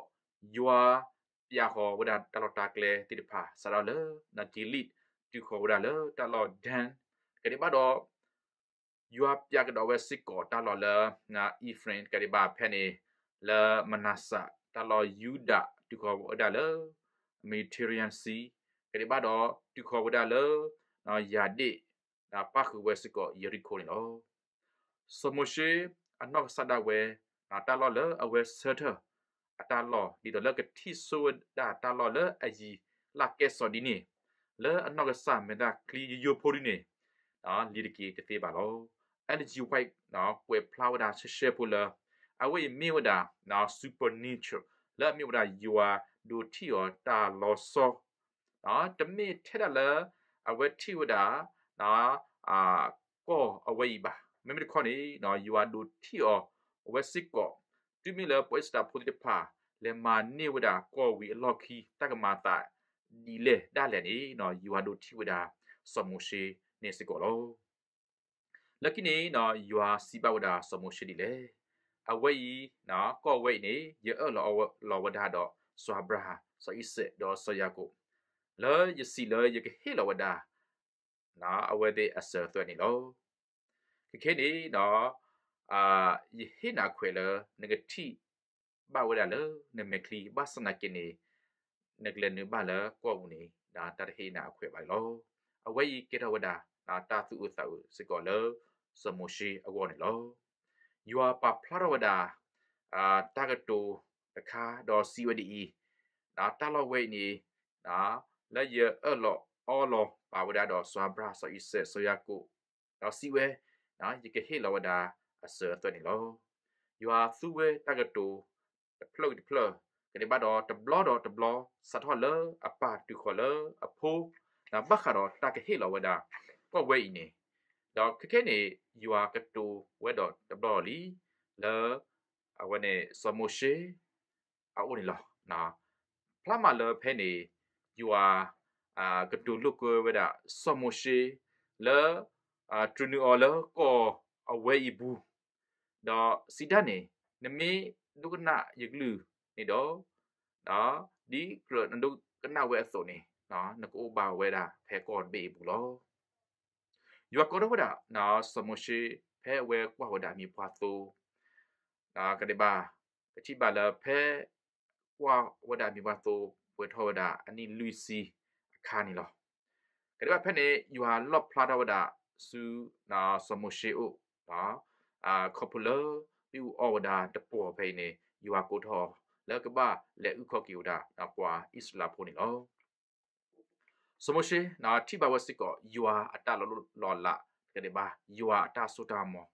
ဒ်ဘၣ်ဒီး ယွၤပျးဃီၤဝဲဒၣ်တၢ်လီၢ်တၢ်ကျဲသ့ၣ်တဖၣ် စးထီၣ်လၢ ကံလ့း တုၤဃီၤဝဲဒၣ်လၢတၢ်လီၢ်ဒၢၣ်, ကဒံးဘၣ်ဒီး ယွၤပျးကဒီးဝဲစ့ၢ်ကီးတၢ်လီၢ်လၢ အံၣ်ဖရ့ၣ် ကဒံးဘၣ်ဖဲန့ၣ် လၢမနၤစး တၢ်လီၢ်ယူဒၤ တုၤဃီၤဝဲဒၣ်လၢ Mediterranean Sea ကဒံးဘၣ်ဒီး တုၤဃီၤဝဲဒၣ်လၢ ယၤဒ့ၣ် ဒီးပၣ်ဃုာ်ဝဲစ့ၢ်ကီးယရံၣ်ခိၣ်န့ၣ်လီၤ. စီၤမိၤၡ့အနီၢ်ကစၢ်ဒၣ်ဝဲ တၢ်လီၢ်လၢအဝဲဆၢထၢၣ်အတၢ်လီၢ် ဒ်သိးလၢကထံၣ်ဆိဝဲဒၣ်တၢ်လီၢ်လၢအယံၤလၢ်ကဲစီၤဒ်န့ၣ် လၢအနီၢ်ကစၢ်မဲာ်ချံယိယိဖိဒ်န့ၣ် လံၤတက့ၤတသ့ဘၣ်လီၤ. Ellen G. White ကွဲးဖျါဝဲဒၣ်ရှဲရှဲဖိလၢ အဝဲအံၤမ့ၢ်ဝဲဒၣ် supernatural လၢအမ့ၢ်ဝဲဒၣ်ယွၤဒိးထံၣ်အီၤတၢ်လီၤဆီ တမ့ၢ်ထဲဒၣ်လၢ အဝဲထံၣ်ဝဲဒၣ် ကီၢ်အဝဲအံၤဘၣ်. မ့မ့ၢ်တခီန့ၣ် ယွၤဒိးထံၣ်အီၤအဝဲစ့ၢ်ကီး တုၤမ့ၢ်လၢပှၤအံၣ်စရ့လးဖိသ့ၣ်တဖၣ် လဲၤမၤန့ၢ်ဝဲဒၣ်ကီၢ်ဝံၤအလီၢ်ခံ တၢ်ကမၤအသးဒ်လဲၣ်ဒ်လဲၣ်န့ၣ် ယွၤဒိးထံၣ်ဝဲဒၣ်စီၤမိၤၡ့န့ၣ်စ့ၢ်ကီးလီၤ. လၢခံန့ၣ် ယွၤစံးဘၣ်ဝဲဒၣ်စီၤမိၤၡ့ဒ်လဲၣ်. အဝဲအံၤ ကီၢ်ဝဲအံၤန့ၣ် ယအၢၣ်လီၤအီလီၤဝဲဒၣ်ဒီးစီၤအၤဘြၤဟၣ်, စီၤအံၤစဲး, ဒီးစီၤယၤကိာ်, လၢယစံးလၢယကဟ့ၣ်လီၤဝဲဒၣ် အဝဲသ့ၣ်အစၢၤအသွဲၣ်န့ၣ်လီၤ. ခဲခဲန့ၣ် ယဟ့ၣ်နၤခွဲးလၢ နကထံၣ်ဘၣ်ဝဲဒၣ်လၢနမဲာ်ချံ ဘၣ်ဆၣ်သနာ်က့န့ၣ် နကလဲၤနုာ်ဘၣ်လၢကီၢ်ပူၤန့ၣ် တၢ်တဟ့ၣ်နၤအခွဲးဘၣ်န့ၣ်လီၤ. အဝဲအံၤကဲထီၣ်ဝဲဒၣ် တၢ်သူၣ်အုးသးအုးစ့ၢ်ကီးလၢ စီၤမိၤၡ့အဂီၢ်န့ၣ်လီၤ. ယွၤပာ်ဖျါထီၣ်ဝဲဒၣ် တၢ်ကတိၤတခါ ဒီးစံးဝဲဒ်အံၤ, တၢ်လီၢ်ဝဲအံၤန့ၣ် လၢယအၢၣ်လီၤအီလီၤပာ်ဝဲဒၣ်ဒီးစီၤအၤဘြၣ် စီၤအံၤစဲး စီၤယၤကိာ်, ဒီးစံးဝဲ, ယကဟ့ၣ်လီၤဝဲဒၣ်အစၢၤအသွဲၣ်န့ၣ်လီၤ. ယွၤသူဝဲတၢ်ကတိၤတဖျၢၣ်ဂ့ၤတဖျၢၣ်, ကဒဲးဘၣ်ဒီးတဘျီဒီးတဘျီ စးထီၣ်လၢအပၢ်တုၤဃီၤလၢအဖိ, ဘၣ်ဃးဒီးတၢ်ကဟ့ၣ်လီၤဝဲဒၣ် ကီၢ်ဝဲအံၤန့ၣ်, ဒီးခဲခဲန့ၣ် ယွၤကတိၤဝဲဒီးတဘျီလံ လၢ အဝဲန့ၣ် စီၤမိၤၡ့ အအိၣ်န့ၣ်လီၤ. ဖျါမးလၢဖဲန့ၣ် ယွၤ ကတိၤလိာ်ကွဲဝဲဒၣ် စီၤမိၤၡ့ လၢ တြူၢ်နုာ်အီၤလၢကီၢ်အဝဲအံၤပူၤ, ဒီးစံးတၢ်န့ၣ်, နမ့ၢ်ဒိကနၣ်ယကလုၢ်န့ၣ်ဒီး, ဒ်ကြၢးနဒိကနၣ်ဝဲအသိးန့ၣ်, နကအိၣ်ဘၣ်ဝဲဒၣ်ဖဲကီၢ်တဘ့ၣ်အံၤပူၤလီၤ. ယွၤကိးထီၣ်ဝဲဒၣ် စီၤမိၤၡ့ ဖဲအဝဲကွၢ်ဝဲဒၣ်မံၤပှၢ်သိ ကဒဲးဘၣ်, ပထံၣ်ဘၣ်လၢဖဲ ကွၢ်ဝဲဒၣ်မံၤပှၢ်သိ ပှဲၤထီၣ်ဝဲဒၣ်အနံၣ်လွံၢ်ဆံအခါန့ၣ်လီၤ. ကဒဲးဘၣ်ဖဲန့ၣ် ယွၤလီၣ်ဖျါထီၣ်ဝဲဒၣ်ဆူ စီၤမိၤၡ့အအိၣ်, ခီဖျိလၢ မ့ၣ်အူအီၣ်ဝဲဒၣ်တပှီၤဖဲအံၤန့ၣ် ယွၤကိးထီၣ်အီၤ လၢကဘၣ်လဲၤအုၣ်ခီၣ်က့ၤဝဲဒၣ် ပှၤအံၣ်စရ့လးဖိန့ၣ်လီၤ. စီၤမိၤၡ့ ထံၣ်ဘၣ်ဝဲစ့ၢ်ကီး ယွၤအတၢ်လီၤလိၢ်လီၤလး ကဒဲးဘၣ် ယွၤအတၢ်စိတၢ်ကမီၤ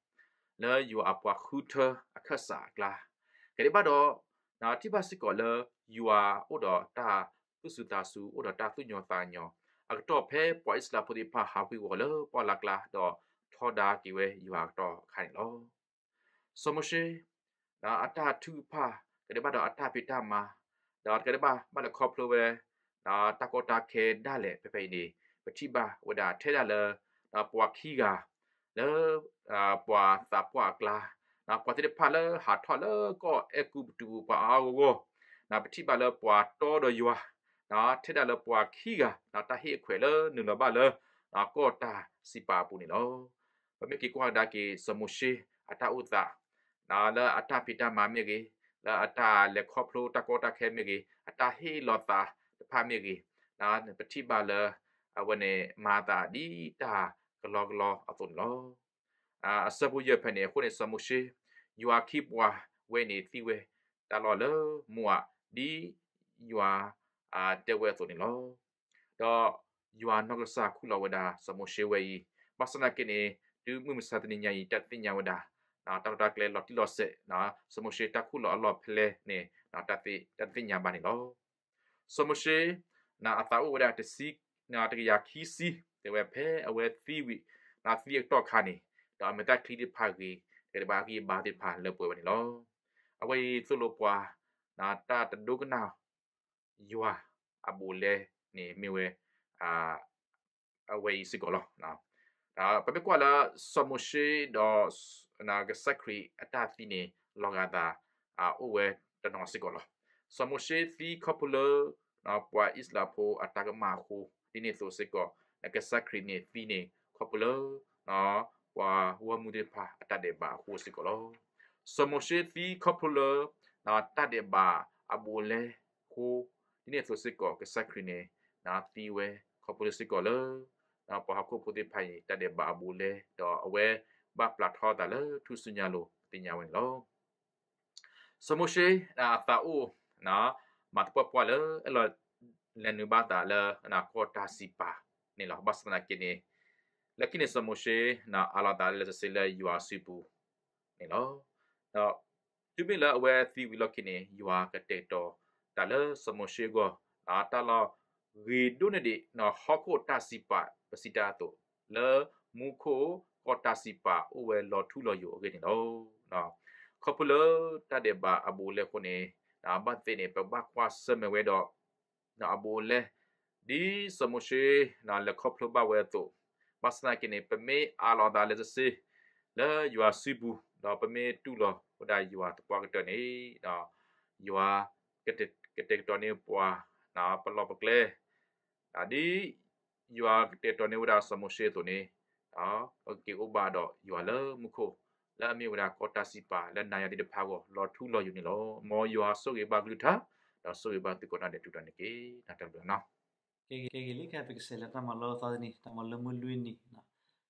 လၢယွၤအပှၤဃုထၢအခၢၣ်စးအကျါ, ကဒဲးဘၣ်ဒီး ထံၣ်ဘၣ်စ့ၢ်ကီးလၢ ယွၤအိၣ်ဒီးတၢ်သူၣ်စူၤသးစူၤ အိၣ်ဒီးတၢ်သူၣ်ကညီၤသးကညီၤ အကတီၢ်ဖဲပှၤအံၣ်စရ့လးဖိသ့ၣ်တဖၣ်ဟးဝ့ၤဝီၤလၢပှၢ်လၢ်ကျါ ဒီးထီဒါက့ၤဝဲယွၤအကတီၢ်အခါန့ၣ်လီၤ. စီၤမိၤၡ့ အတၢ်ထုကဖၣ် ကဒဲးဘၣ်ဒီးအတၢ်ဖံးတၢ်မၤ ဒီးကဒဲးဘၣ် ဘၣ်လဲၤခီဖျိဝဲ တၢ်ကီတၢ်ခဲဒၣ်လဲာ်ဖဲဖဲအံၤန့ၣ် ပထံၣ်ဘၣ်ဝဲဒၣ်ထဲဒၣ်လၢ ပှၤခံဂၤ လၢ ပှၤသးပှၢ်အကျါ, ပှၤသ့ၣ်တဖၣ်လၢဟးထီၣ်လၢကီၢ်အဲၤကူပတူးပူၤပှၤအါအါဂီၢ်ဂီၢ်, ပထံၣ်ဘၣ်လၢပှၤတီဒီးယွၤ ထဲဒၣ်လၢပှၤခံဂၤ တၢ်ဟ့ၣ်အခွဲးလၢနုာ်လီၤဘၣ်လၢ ကီၢ်တၢ်စံးပာ်အပူၤန့ၣ်လီၤ. ပမ့ၢ်က့ၤကွၢ်ကဒါက့ၤ စီၤမိၤၡ့အတၢ်အိၣ်သး လၢအတၢ်ဖံးတၢ်မၤမ့ၢ်ဂ့ၤ, လၢအတၢ်လဲၤခီဖျိတၢ်ကီတၢ်ခဲမ့ၢ်ဂ့ၤ, အတၢ်ဟ့ၣ်လီၤသးတဖၣ်မ့ၢ်ဂ့ၤ, ပထံၣ်ဘၣ်လၢ အဝဲန့ၣ်မၤအသးဒ်တၢ်ကလီကလီအသိးန့ၣ်လီၤ. အဆၢဖိယဲၢ်ဖဲန့ၣ် အဃိန့ၣ် စီၤမိၤၡ့ ယွၤခံပှၤဝဲန့ၣ်သံဝဲ တၢ်လီၢ်လၢမိအး ဒ်ယွၤ တဲဝဲအသိးန့ၣ်လီၤ. ဒီးယွၤနီၢ်ကစၢ်ခူၣ်လီၤဝဲဒၣ်စီၤမိၤၡ့ဝဲအံၤ, ဘၣ်ဆၣ်သနာ်က့န့ၣ် တုၤမုၢ်မဆါတနံၤညါအံၤ တၢ်တသ့ၣ်ညါဝဲဒၣ် တၢ်လီၢ်တၢ်ကျဲလီၤတံၢ်လီၤဆဲး, စီၤမိၤၡ့တၢ်ခူၣ်လီၤအလီၢ်ဖဲလဲၣ်န့ၣ် တၢ်တသ့ၣ်ညါဘၣ်န့ၣ်လီၤ. စီၤမိၤၡ့ အသးအိၣ်ဝဲဒၣ်တဆံ တကယၤခံဆံ တဲဝဲဖဲအဝဲသံဝံၤ သံအကတီၢ်ခါန့ၣ် ဒီးအမဲာ်သၣ်ချံသ့ၣ်တဖၣ်ဂ့ၤ ကဒဲးဘၣ်အဂံၢ်အဘါသ့ၣ်တဖၣ်လၢပှဲၤဝဲန့ၣ်လီၤ. အဝဲအံၤသိၣ်လိပှၤ တၢ်တဒိကနၣ် ယွၤအဘူးအလဲန့ၣ်မ့ၢ်ဝဲ အဝဲအံၤစ့ၢ်ကီးလီၤ. ပမ့ၢ်ကွၢ်လၢ စီၤမိၤၡ့ဒီး ကစၢ်ခရံာ်အတၢ်သံန့ၣ် လီၤဂာ်သး အိၣ်ဝဲတနီၤစ့ၢ်ကီးလီၤ. စီၤမိၤၡ့သံခီဖျိလၢ ပှၤအံၣ်စရ့လးဖိအတၢ်ကမၣ်အဃိ, ဒ်န့ၣ်အသိးစ့ၢ်ကီး ကစၢ်ခရံာ်န့ၣ်သံန့ၣ် ခီဖျိလၢ ပှၤဂီၢ်မုၢ်သ့ၣ်တဖၣ်အတၢ်ဒဲးဘးအဃိစ့ၢ်ကီးလီၤ. စီၤမိၤၡ့သံခီဖျိလၢ တၢ်ဒဲးဘးအဘူးအလဲအဃိ, ဒ်န့ၣ်အသိးစ့ၢ်ကီး ကစၢ်ခရံာ်န့ၣ် သံဝဲခီဖျိလၢစ့ၢ်ကီးလၢ ပှၤဟီၣ်ခိၣ်ဖိသ့ၣ်တဖၣ်အံၤ တၢ်ဒဲးဘးအဘူးအလဲ ဒီးအဝဲဘၣ်ပျၢ်ထီအသးလၢထူၣ်စုညါအလိၤ ပသ့ၣ်ညါဝဲန့ၣ်လီၤ. စီၤမိၤၡ့ အသးအိၣ် မၤသပှၢ်ပှၢ်လၢ အဲၣ်လီၤလဲၤနုာ်ဘၣ်သးလၢကီၢ်တၢ်စံးပာ်န့ၣ်လီၤ. ဘၣ်ဆၣ်သနာ်က့န့ၣ် လၢခံန့ၣ် စီၤမိၤၡ့ အးလီၤသးလၢစ့လၢယွၤအစုပူၤန့ၣ်လီၤ. ဒီးတုၤမ့ၢ်လၢအဝဲသံဝံၤလီၢ်ခံန့ၣ် ယွၤကတဲာ်ကတီၤတၢ်လၢစီၤမိၤၡ့အဂီၢ်, တၢ်လီၢ်ဂ့ၤဒိၣ်န့ၢ်ဒံး ဟီၣ်ခိၣ်တၢ်စံးပာ် ပစံးတၢ်အသိး လၢမူခိၣ်ကီၢ်တၢ်စံးပာ်အိၣ်ဝဲလီၤထူလီၤယိာ်အဂ့ၢ်န့ၣ်လီၤ. ခီဖျိလၢတၢ်ဒဲးဘးအဘူးအလဲအဃိန့ၣ် ဘၣ်သ့ၣ်သ့ၣ်န့ၣ် ပဘၣ်ကွၢ်ဆၢၣ်မဲာ်ဝဲဒီး အဘူးအလဲ ဒ်စီၤမိၤၡ့ လဲၤခီဖျိဘၣ်ဝဲအသိး, ဘၣ်ဆၣ်သနာ်က့န့ၣ် ပမ့ၢ်အးလီၤသးလၢစ့လၢယွၤစုပူၤ ဒီးပမ့ၢ်တူၢ်လိာ်ဝဲဒၣ်ယွၤသပှၢ်ကတၢၢ်န့ၣ် ယွၤကတဲာ်ကတီၤန့ၢ်ပှၤ ပလီၢ်ပကျဲ ဒ်ယွၤကတဲာ်ကတီၤန့ၢ်ဝဲဒၣ်စီၤမိၤၡ့အသိးန့ၣ် ပကက့ၤအိၣ်ဘၣ်ဒီးယွၤလၢမူခိၣ် လၢအမ့ၢ်ဝဲဒၣ်ကီၢ်တၢ်စံးပာ်လၢနၤယၤသ့ၣ်တဖၣ်အဂီၢ် လီၤထူလီၤယိာ်န့ၣ်လီၤ. မ်ယွၤဆိၣ်ဂ့ၤဘၣ်ကလုၢ်ကထါ ဒီးဆိၣ်ဂ့ၤဘၣ်သုကိးဂၤဒဲး တုၤတၢ်န့ၣ်တက့ၢ်. တၢ်ဘျုးနီၤ. ကဲဂ့ၤလံ ခဲအံၤပကစးလဲၤတၢ်မၤလိသီတနံၤ, တၢ်မၤလိမုၢ်လွံၢ်နံၤ,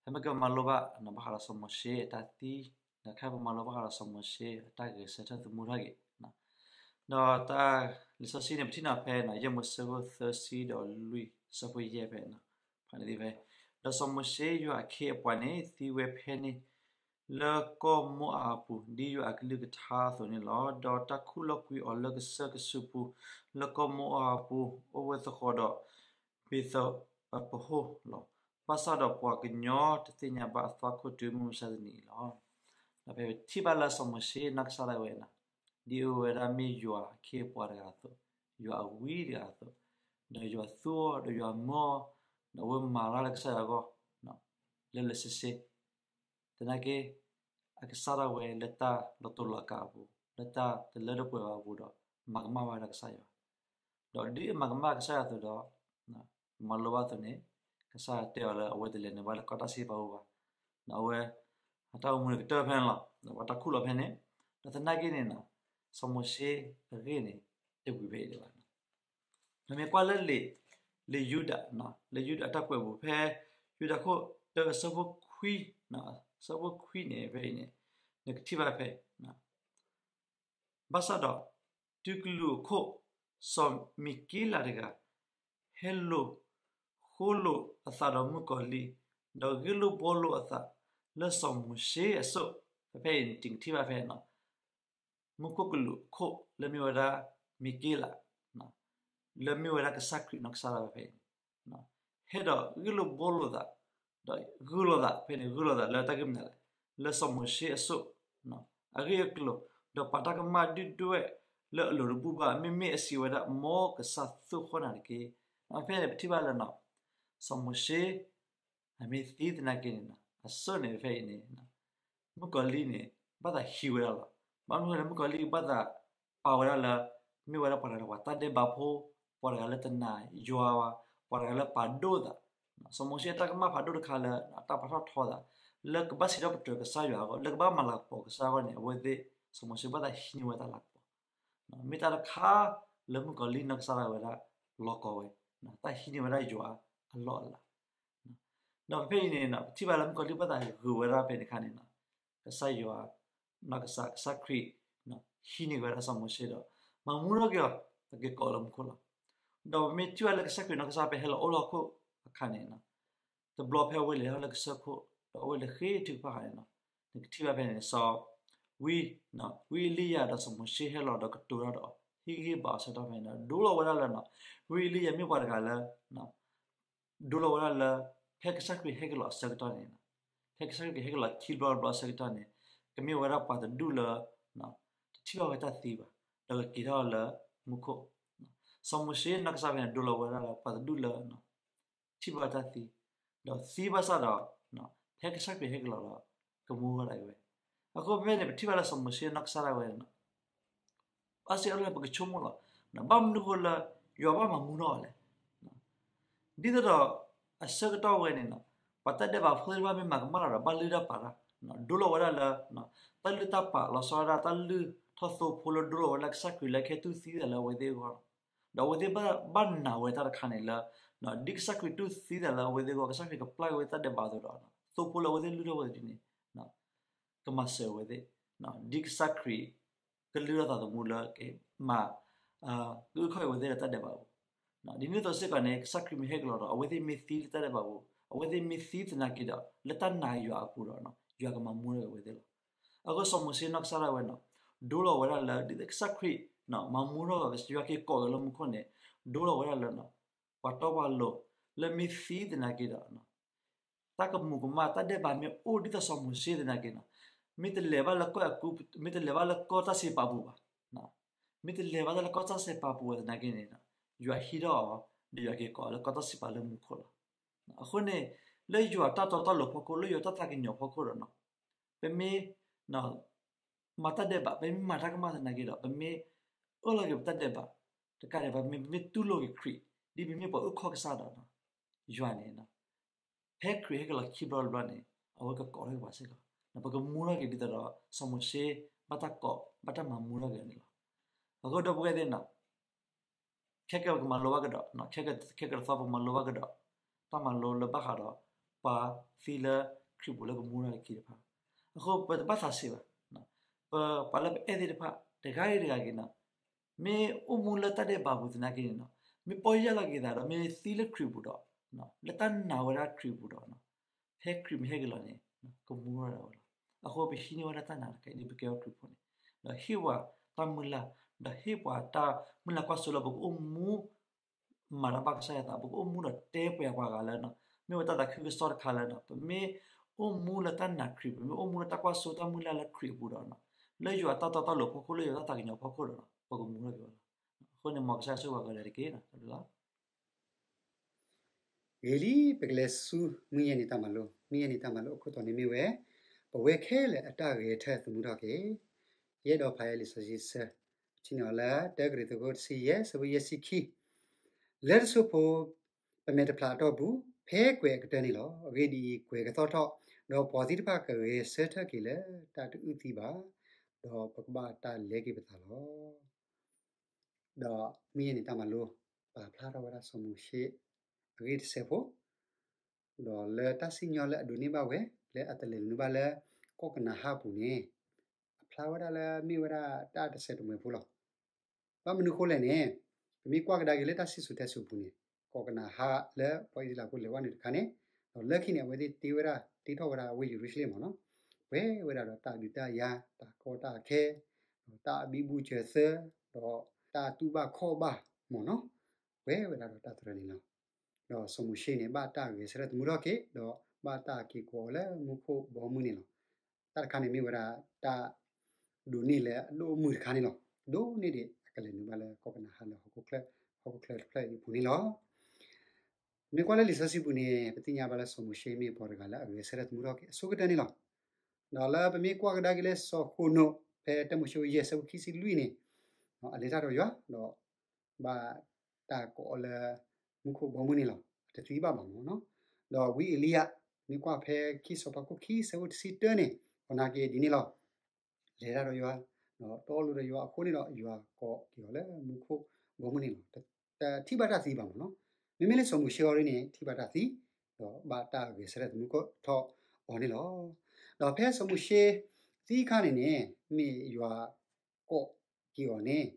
ဖဲမ့ၢ်ကမၤလိဘၣ်ဘၣ်ဃးဒီးစီၤမိၤၡ့အတၢ်သံ, ဒီးခဲအံၤပမၤလိဘၣ်ဃးဒီးစီၤမိၤၡ့အတၢ်ဂဲၤဆၢထၢၣ်သမူထီၣ်က့ၤ, ဒီးတၢ်လံာ်စီဆှံန့ၣ် ပထံၣ်န့ၢ်ဖဲ ယဲၢ်မိၤၡ့အဆၢဒိၣ်သၢဆံဒီးလွံၢ် အဆၢဖိယဲၢ်ဖဲ, ဖဲန့ၣ်သ့ၣ်ဖဲ, ဒီးစီၤမိၤၡ့ယွၤအခ့အပှၤန့ၣ် သံဝဲဖဲန့ၣ် လၢကီၢ်မိၤအၤအပူၤ ဒ်ယွၤအကလုၢ်ကထါအသိးန့ၣ်လီၤ. ဒီးတၢ်ခူၣ်လီၤကွံာ်အီၤလၢကစၢၢ်ကဆူးပူၤ လၢကီၢ်မိၤအၤအပူၤ အိၣ်ဝဲသဃီၤဒီး ဘ့ၤသပဟိၣ်လီၤ. ဘၣ်ဆၣ်ဒီးပှၤကညီတသ့ၣ်ညါဘၣ်အသွၣ်ခိၣ်တုၤမုၢ်မဆါတနံၤအံၤလီၤ. ဒီးဖဲပထံၣ်ဘၣ်လၢစီၤမိၤၡ့နီၢ်ကစၢ်ဒၣ်ဝဲန့ၣ် ဒ်အဝဲဒၣ်မ့ၢ်ယွၤအခ့အပှၤတဂၤအသိး, ယွၤအဝံတဂၤအသိး, ဒီးယွၤသူအီၤ ဒီးယွၤမၢအီၤ, ဒီးအဝဲမၤတၢ်လၢကစၢ်ယွၤအဂီၢ် လၢလၢဆ့ဆ့, သနာ်က့ အကစၢ်ဒၣ်ဝဲလၢတၢ်လီၤတူာ်လီၤကာ်အပူၤ, လၢတၢ်တလၢတပှဲၤဘၣ်အပူၤဒီး မၤကမၣ်ဝဲဒၣ်ကစၢ်ယွၤ, ဒီးဒ်အမၤကမၣ်ကစၢ်ယွၤအသိးဒီး ပမၤလိဘၣ်အသိးန့ၣ် ကစၢ်ယွၤတဲအီၤလၢအဝဲတလဲၤနုာ်ဘၣ်လၢကီၢ်တၢ်စံးပာ်အပူၤဘၣ်, အဝဲ အတၢ်အိၣ်မူန့ၣ်ကတၢၢ်ဖဲန့ၣ်လီၤ. ပှၤတၢ်ခူၣ်လီၤဖဲန့ၣ်, ဒီးသနာ်က့န့ၣ် စီၤမိၤၡ့အဂ့ၢ်န့ၣ် တဝံၤဖဲအံၤဒံးဘၣ်. ပမ့ၢ်ကွၢ်လၢလံာ်, လံာ်ယူဒၤ, လံာ်ယူဒၤအတၢ်ကွဲးပူၤဖဲ ယူဒၤခိၣ်တၢအဆၢဖိခွံ, အဆၢဖိခွံန့ၣ်ဖဲအံၤန့ၣ် နကထံၣ်ဘၣ်ဖဲ ဘၣ်ဆၣ်ဒီး တုၤကလူးအခိၣ် စီၤမံၤက့လးတဂၤ ဟဲလိာ်ဃိလိာ်အသးဒီးမုၣ်ကီၤလံၢ်, ဒီးဂ့ၢ်လိာ်ဘှီလိာ်အသးလၢစီၤမိၤၡ့အစိၣ်, ဖဲဖဲအံၤန့ၣ် နကထံၣ်ဘၣ်ဖဲ မူခိၣ်ကလူးအခိၣ်လၢမ့ၢ်ဝဲဒၣ်မံၤက့လး, လၢမ့ၢ်ဝဲဒၣ်ကစၢ်ခရံာ်နီၢ်ကစၢ်ဒၣ်ဝဲဖဲအံၤန့ၣ်, ဟဲဒီးဂ့ၢ်လိာ်ဘှီလိာ်သး, ဒီးဂုာ်လိာ်သးဖဲန့ၣ် ဂုာ်လိာ်သးလၢတၢ်ဂ့ၢ်မနုၤလဲၣ်, လၢစီၤမိၤၡ့အစိၣ် အဂ့ၢ်အကျိၤ, ဒီးပာ်တၢ်ကမၣ်ဒုၣ်ဒွဲၣ်လၢအလိၤတဘူၣ်ဘၣ်, မ့မ့ၢ်အစံးဝဲဒၣ် မ်ကစၢ်သိၣ်ဃီၣ်နၤတက့ၢ်. ဖဲန့ၣ်ပထံၣ်ဘၣ်လၢ စီၤမိၤၡ့ အမ့ၢ်သံသနာ်က့န့ၣ် အစိၣ်န့ၣ်ဖဲအံၤန့ၣ် မုၣ်ကီၤလံၢ်န့ၣ် ဘၣ်သးဟံးဝဲဒၣ်လီၤ. ဘၣ်မနုၤလဲၣ် မုၣ်ကီၤလံၢ်ဘၣ်သးပာ်ဝဲဒၣ်လၢ မ့ၢ်ဝဲဒၣ်ပှၤတဂၤလၢပှၤတၢ်ဒဲးဘးဖိ, ပှၤတဂၤလၢတနာ်ယွၤဘၣ်, ပှၤတဂၤလၢပာ်ဒိၣ်သး, စီၤမိၤၡ့အတၢ်ကမၣ်ဖးဒိၣ်တခါလၢ အတၢ်ပာ်ထီၣ်ထီသး လၢကဘၣ်စံးထီၣ်ပတြၢၤကစၢ်ယွၤအဂီၢ်, လၢကဘၣ်မၤလၤကပီၤကစၢ်အဂီၢ်န့ၣ် အဝဲသ့ၣ် စီၤမိၤၡ့ဘၣ်သးဟံးန့ၢ်ဝဲတၢ်လၤကပီၤ မ့ၢ်တၢ်တခါလၢမုၣ်ကီၤလံၢ်နီၢ်ကစၢ်ဒၣ်ဝဲဒၣ် လီၤကီဝဲ, တၢ်ဟံးန့ၢ်ဝဲဒၣ်ယွၤအလီၢ်အလၤ. ဒီးဖဲအံၤန့ၣ် ပထံၣ်ဘၣ်လၢမုၣ်ကီၤလံၢ်ဘၣ်သးဂုာ်ဝဲဒၣ်ဖဲန့ၣ်အခါန့ၣ် ကစၢ်ယွၤ, နီၢ်ကစၢ်, ကစၢ်ခရံာ် ဟံးန့ၢ်ဝဲဒၣ်စီၤမိၤၡ့ဒီး မၤမူထီၣ်က့ၤအီၤ, အက့ၤကိးလၢမူခိၣ်လီၤ. ဒီးပမ့ၢ်ထံၣ်ဘၣ်လၢကစၢ်ခရံာ်နီၢ်ကစၢ်ဖဲဟဲလီၤအိၣ်လၢဟီၣ်ခိၣ်အခါန့ၣ် တဘျီဖဲအဝဲလဲၤထီၣ်လၢကစၢၢ်ခိၣ် ဒီးအဝဲလဲၤဃ့ထုကဖၣ်အခါန့ၣ် နကထံၣ်ဘၣ်ဖဲန့ၣ် စီၤ, ဝံ, ဝံအ့လံယၤဒီးစီၤမိၤၡ့ဟဲလီၤဒီးကတိၤတၢ်ဒီး ဟ့ၣ်ဂံၢ်ဟ့ၣ်ဘါအီၤဆၢကတီၢ်ဖဲန့ၣ် ဒိလီၤဝဲဒၣ်လၢ ဝံအ့လံယၤမ့ၢ်ပှၤတဂၤလၢ ဒိလီၤဝဲဒၣ်လၢ ဖဲကစၢ်ခရံာ်ဟဲက့ၤလီၤအဆၢကတီၢ်န့ၣ်, ဖဲကစၢ်ခရံာ်ကဟဲက့ၤလီၤခံဘျီတဘျီအဆၢကတီၢ်န့ၣ် ကမ့ၢ်ဝဲဒၣ်ပှၤတဒူၣ်လၢ တထံၣ်ဘၣ်ဝဲတၢ်သံဘၣ်, ဒီးကက့ၤထီၣ်လၢမူခိၣ်. စီၤမိၤၡ့နီၢ်ကစၢ်ဖဲန့ၣ် ဒိလီၤဝဲဒၣ်လၢပှၤတဒူၣ်လၢ ထံၣ်ဘၣ်တၢ်သံ, ဒီးသံဘၣ်ဆၣ်ဒီး ဖဲကစၢ်ခရံာ်ဟဲက့ၤလီၤဒီး ကမူထီၣ်ဒၣ်က့ၤဝဲ. အဃိဖဲန့ၣ် ပထံၣ်ဘၣ်လၢစီၤမိၤၡ့နီၢ်ကစၢ်ဒၣ်ဝဲန့ၣ် အါစုအါဘျီပကဆိကမိၣ်လီၤ. ဘၣ်မနုၤဃိလၢ ယွၤဘၣ်မၤမူထီၣ်အီၤလဲၣ်. ဒ်သိးဒီး အဆၢကတီၢ်ဝဲန့ၣ် ပှၤတၢ်ဒဲးဘးဖိသ့ၣ်တဖၣ်မ့ၢ်မၤကမၣ်လီၤဒီး ဘၣ်လုၢ်တၢ်ပာ်တၢ်, ဒိလီၤဝဲဒၣ်လၢ တၢ်လုၢ်တၢ်ပာ်လီၤဆီဒၣ်တၢ် တၢ်လုၢ်ထီၣ်သိဖိလၢဒိလီၤဝဲဒၣ်ကစၢ်ခရံာ်လၢကဟဲတူၢ်သံသးလၢအဝဲသ့ၣ်အဂီၢ်, ဒီးအဝဲသ့ၣ်ဘၣ်နာ်ဝဲတၢ်တခါန့ၣ်လၢ ဒ်ကစၢ်ခရံာ်တူၢ်သံသးလၢအဝဲသ့ၣ်အဂီၢ် ကစၢ်ခရံာ်ကပျၢ်က့ၤဝဲတၢ်ဒဲးဘးအသိးဒီး သိဖိလၢအဝဲသ့ၣ်လုၢ်ထီၣ်ဝဲဒၣ်န့ၣ် ကမၤစၢၤအဝဲသ့ၣ်, ဒ်ကစၢ်ခရံာ် ကလုၢ်ထီၣ်သးသမူလၢကမၤ ကအုၣ်ခီၣ်က့ၤဝဲသ့ၣ်လၢတၢ်ဒဲးဘးအပူၤ, ဒ်န့ၣ်အသိးစ့ၢ်ကီးန့ၣ် ကစၢ်ခရံာ်မ့ၢ်ဟဲက့ၤလီၤဒီး အဝဲသ့ၣ်မ့ၢ်သံလၢတၢ်ဒဲးဘးအပူၤ, အဝဲသ့ၣ်မ့ၢ်သံသနာ်က့ဒီး လၢတၢ်နာ်ယွၤအပူၤဒီး ယွၤကမၤမူထီၣ်က့ၤအဝဲသ့ၣ်လီၤ. အဃိစီၤမိၤၡ့နီၢ်ကစၢ်ဒၣ်ဝဲန့ၣ် ဒိလီၤဝဲဒၣ်လၢ ဒ်သိးကစၢ်ခရံာ် မၤမူထီၣ်က့ၤ ယွၤက့ၤကိးက့ၤလၢမူခိၣ်န့ၣ် ဒိလီၤဝဲဒၣ်လၢ ပှၤတီပှၤလိၤ လၢမ့ၢ်သံသနာ်က့ဒီး တၢ်ကမူၤကမၣ် တၢ်ဒဲးဘးမ့ၢ်အိၣ်ဒ်သိးစီၤမိၤၡ့သနာ်က့န့ၣ်, မ့ၢ်တလဲၤဘၣ်လၢကီၢ်အဲၤကူပတူး, မ့ၢ်တလဲၤဘၣ်လၢကီၢ်တၢ်စံးပာ်ပူၤဘၣ်, မ့ၢ်တလဲၤဘၣ်တၢ်လၢကီၢ်တၢ်စံးပာ်ပူၤဝဲသနာ်က့န့ၣ်, ယွၤဟံးထီၣ်အီၤ ဒီးယွၤက့ၤကိးအီၤလၢကီၢ်တၢ်စံးပာ်လၢမူခိၣ်လီၤ. အဃိန့ၣ် လၢယွၤတၢ်တီတၢ်လိၤဖီခိၣ် လၢယွၤတၢ်သးကညီၤဖီခိၣ်ဒီး ပမ့ၢ် မၤတၢ်ဒဲးဘး ပမ့ၢ်မၤတၢ်ကမၣ်သနာ်က့ဒီး ပမ့ၢ်အၢၣ်လီၤက့ၤပတၢ်ဒဲးဘး တကးဒံးဘၣ် ပမ့ၢ်တူၢ်လိာ်က့ၤခရံာ် ဒ်ပမ့ၢ်ပှၤအုၣ်ခီၣ်ကစၢ်ဒီး ယွၤန့ၣ် ဖဲခရံာ်ဟဲက့ၤလီၤခံဘျီတဘျီန့ၣ် အဝဲကကိးထီၣ်က့ၤပှၤစ့ၢ်ကီး, ပကမူထီၣ်က့ၤဒ်သိးဒီး စီၤမိၤၡ့ ဘၣ်တၢ်ကိး ဘၣ်တၢ်မၤမူထီၣ်က့ၤန့ၣ်လီၤ. အဃိဒီပုၢ်ဝဲၢ်သ့ၣ်န့ၣ် ခဲကနံၣ်ပကမၤလိဘၣ်ကဒီး, ခဲကနံၣ် ခဲကနံၣ်တသီပကမၤလိဘၣ်ကဒီး တၢ်မၤလိလၢဘၣ်ဃးဒီး ပှၤသံလၢခရံာ်ပူၤလၢကမူထီၣ်တက့ၢ်တဖၣ်. အဃိပတဘၣ်သးဆံးဘၣ်. ပ ပှၤလၢပအဲၣ်သ့ၣ်တဖၣ် တဂၤဂ့ၤတဂၤဂ့ၤန့ၣ် မ့ၢ်အိၣ်မူလၢတၢ်ဒဲးဘးပူၤသနာ်က့န့ၣ် မ့ၢ်ပီၢ်ယၢ်လီၤက့ၤသးဒီး မ့ၢ်သံလၢခရံာ်ပူၤဒီး လၢတၢ်နာ်ဝဲဒၣ်ခရံာ်ပူၤဒီး ဖဲခရံာ်မ့ၢ်ဟဲက့ၤလီၤန့ၣ် ကမူထီၣ်ဝဲလီၤ. အဃိပဟံးန့ၢ်ဝဲဒၣ်တၢ်နာ်တခါအံၤ ဒ်ပကဲထီၣ်ခရံာ်ဖိန့ၣ် ဒီးဟ့ၣ်ပှၤတၢ်မုၢ်လၢ်, ဒီးဟ့ၣ်ပှၤတၢ်မုၢ်လၢ်ကွၢ်စိလၢပကအိၣ်မူ မၤတၢ်ဘၣ်ကစၢ်ယွၤသး, ပကအိၣ်မူဒီးတဲပှဲၤပှၤဂၤလၢ မ့ၢ်ဝဲတၢ်သးခုကစီၣ်တခါလၢ ပမ့ၢ်အိၣ်မူလၢတၢ်နာ်ခရံာ်, ပမ့ၢ်အိၣ်မူလၢတၢ်ကွၢ်စိတၢ်မုၢ်လၢ်လၢခရံာ်အပူၤဒီး လၢယွၤတၢ်တီတၢ်လိၤအဖီခိၣ်, လၢယွၤတၢ်သးကညီၤအဖီခိၣ်ဒီး ပကမူထီၣ်က့ၤဝဲလီၤ. အဃိန့ၣ် မ်ကစၢ်ယွၤဆိၣ်ဂ့ၤပှၤကိးဂၤဒဲးတက့ၢ်. ဂ့ၤလံ, ပကလဲၤဆူမုၢ်ယဲၢ်နံၤတၢ်မၤလိ, မုၢ်ယဲၢ်နံၤတၢ်မၤလိအခိၣ်တီန့ၣ်မ့ၢ်ဝဲ ပဝဲခဲလၢာ်အတၢ်ဂဲၤဆၢထၢၣ်သမူထီၣ်က့ၤ. ယအဲၣ်ဒိးဖးယၤလံာ်စီဆှံဆၢ, ထံၣ်န့ၢ်အီၤလၢ တၢကရံၣ်သူး အခိၣ်တဆံယဲၢ် အဆၢဖိယဲၢ်ဆံခံ, လၢတစိၢ်ဖိ ပမဲာ်တဖျးအတီၢ်ပူၤ ဖဲကွဲၤအကတၢၢ်န့ၣ်လီၤ. အဂ့ၢ်ဒ်အံၤ, ကွဲၤကသီၣ်ထီၣ်, ဒီးပှၤသံတဖၣ်ကဂဲၤဆၢထၢၣ်က့ၤလၢတၢ်တအုၣ်သံဘၣ်, ဒီးပကဘၣ်တၢ်လဲက့ၤပသးလီၤ. ဒီးမုၢ်ယဲၢ်နံၤတၢ်မၤလိ ပာ်ဖျါထီၣ်ဝဲဒၣ်စီၤမိၤၡ့ အဂ့ၢ်တစဲးဖိ, ဒီးလၢတၢ်စံၣ်ညီၣ်လၢအဒိးန့ၢ်ဘၣ်ဝဲ လၢအတလဲၤနုာ်ဘၣ်လၢ ကီၢ်ကနၤအၣ်အပူၤန့ၣ် အဖျါဝဲဒၣ်လၢမ့ၢ်ဝဲဒၣ်တၢ်တစဲးတမှဲၤဖိလီၤ. ဘၣ်မနုၤဃိလဲၣ်န့ၣ်, ပမ့ၢ်ကွၢ်ကဒါက့ၤလၢတၢ်စံၣ်စိၤတဲစိၤအပူၤန့ၣ်, ကီၢ်ကနၤအၣ်လၢပှၤအံၣ်စရ့လးဖိလဲၤဝဲနုာ်တခါန့ၣ်, ဒီးလၢခံန့ၣ် အဝဲသ့ၣ်တ့ဝဲဒၣ် တ့ထီၣ်ဝဲဒၣ်ဝ့ၢ်ယရူၤၡလ့ၣ်မ့ၢ်နီၤ, ပှဲၤဝဲဒၣ်ဒီးတၢ်ဒုးတၢ်ယၤ, တၢ်ကီတၢ်ခဲ, ဒီးတၢ်ဘံဘူစၢၤသၢ, ဒီးတၢ်တူၢ်ဘၣ်ခီၣ်ဘၣ်မ့ၢ်နီၤ, ပှဲၤဝဲဒၣ်ဒီးတၢ်သရၢန့ၣ်လီၤ. ဒီးစီၤမိၤၡ့န့ၣ် ဘၣ်တၢ်ဂဲၤဆၢထၢၣ်သမူထီၣ်က့ၤ, ဒီးဘၣ်တၢ်က့ၤကိးအီၤလၢမူခိၣ်ဘီမုၢ်န့ၣ်လီၤ. တၢ်တခါန့ၣ်မ့ၢ်ဝဲဒၣ်တၢ်ဒိးန့ၢ်လၢအဒိၣ်အမုၢ်တခါန့ၣ်လီၤ. ဒိၣ်န့ၢ်ဒံးအကလဲၤနုာ်ဘၣ်လၢကီၢ်ကနၤအၣ်လၢ ဟီၣ်ခိၣ်ချၢတဖျၢၣ်အံၤအပူၤန့ၣ်လီၤ. မ့ၢ်ကွၢ်လၢလံာ်စီဆှံပူၤန့ၣ် ပသ့ၣ်ညါဘၣ်လၢစီၤမိၤၡ့မ့ၢ်ပှၤတဂၤလၢအဂဲၤဆၢထၢၣ်သမူထီၣ်က့ၤအဆိကတၢၢ်န့ၣ်လီၤ. ဒီးလၢပမ့ၢ်ကွၢ်ကဒါက့ၤလၢစီၤဃနိာ် ဖဲတၢမိၤၡ့ယဲၢ် အဆၢဖိခံဆံလွံၢ်န့ၣ်, အလဲၤတၢ်ဒီးယွၤ, ဒီး ဘၣ်တၢ်ကိးအီၤလၢ မူခိၣ်ဘီမုၢ်န့ၣ်လီၤ. အတသံဘၣ်ဘၣ်မ့ၢ်နီၤ. ဒီးဝံအ့လံယၤ, မ့ၢ်ကွၢ်ဖဲခံစီၤပၤခိၣ်ခံ အဆၢဖိတဆံတၢန့ၣ်, အီၤနာ်က့ဒ်န့ၣ်လီၤ. လဲၤတၢ်ဒီးယွၤ, ဒီးတီလိၤဒီးယွၤအဃိန့ၣ်ဒီး ယွၤကိးက့ၤအီၤလၢမူခိၣ်ဘီမုၢ်န့ၣ်လီၤ. တထံၣ်ဘၣ်တၢ်သံဘၣ်မ့ၢ်နီၤ. မ့မ့ၢ်လၢစီၤမိၤၡ့အံၤန့ၣ် ထံၣ်ဘၣ်တၢ်သံ, ဒီးဘၣ်တၢ်ဂဲၤဆၢထၢၣ်သမူထီၣ်အီၤန့ၣ်လီၤ. ဒီးဖဲစီၤမိၤၡ့သံအခါန့ၣ်န့ၣ် မ့ၢ်ယွၤကိးက့ၤအီၤန့ၣ်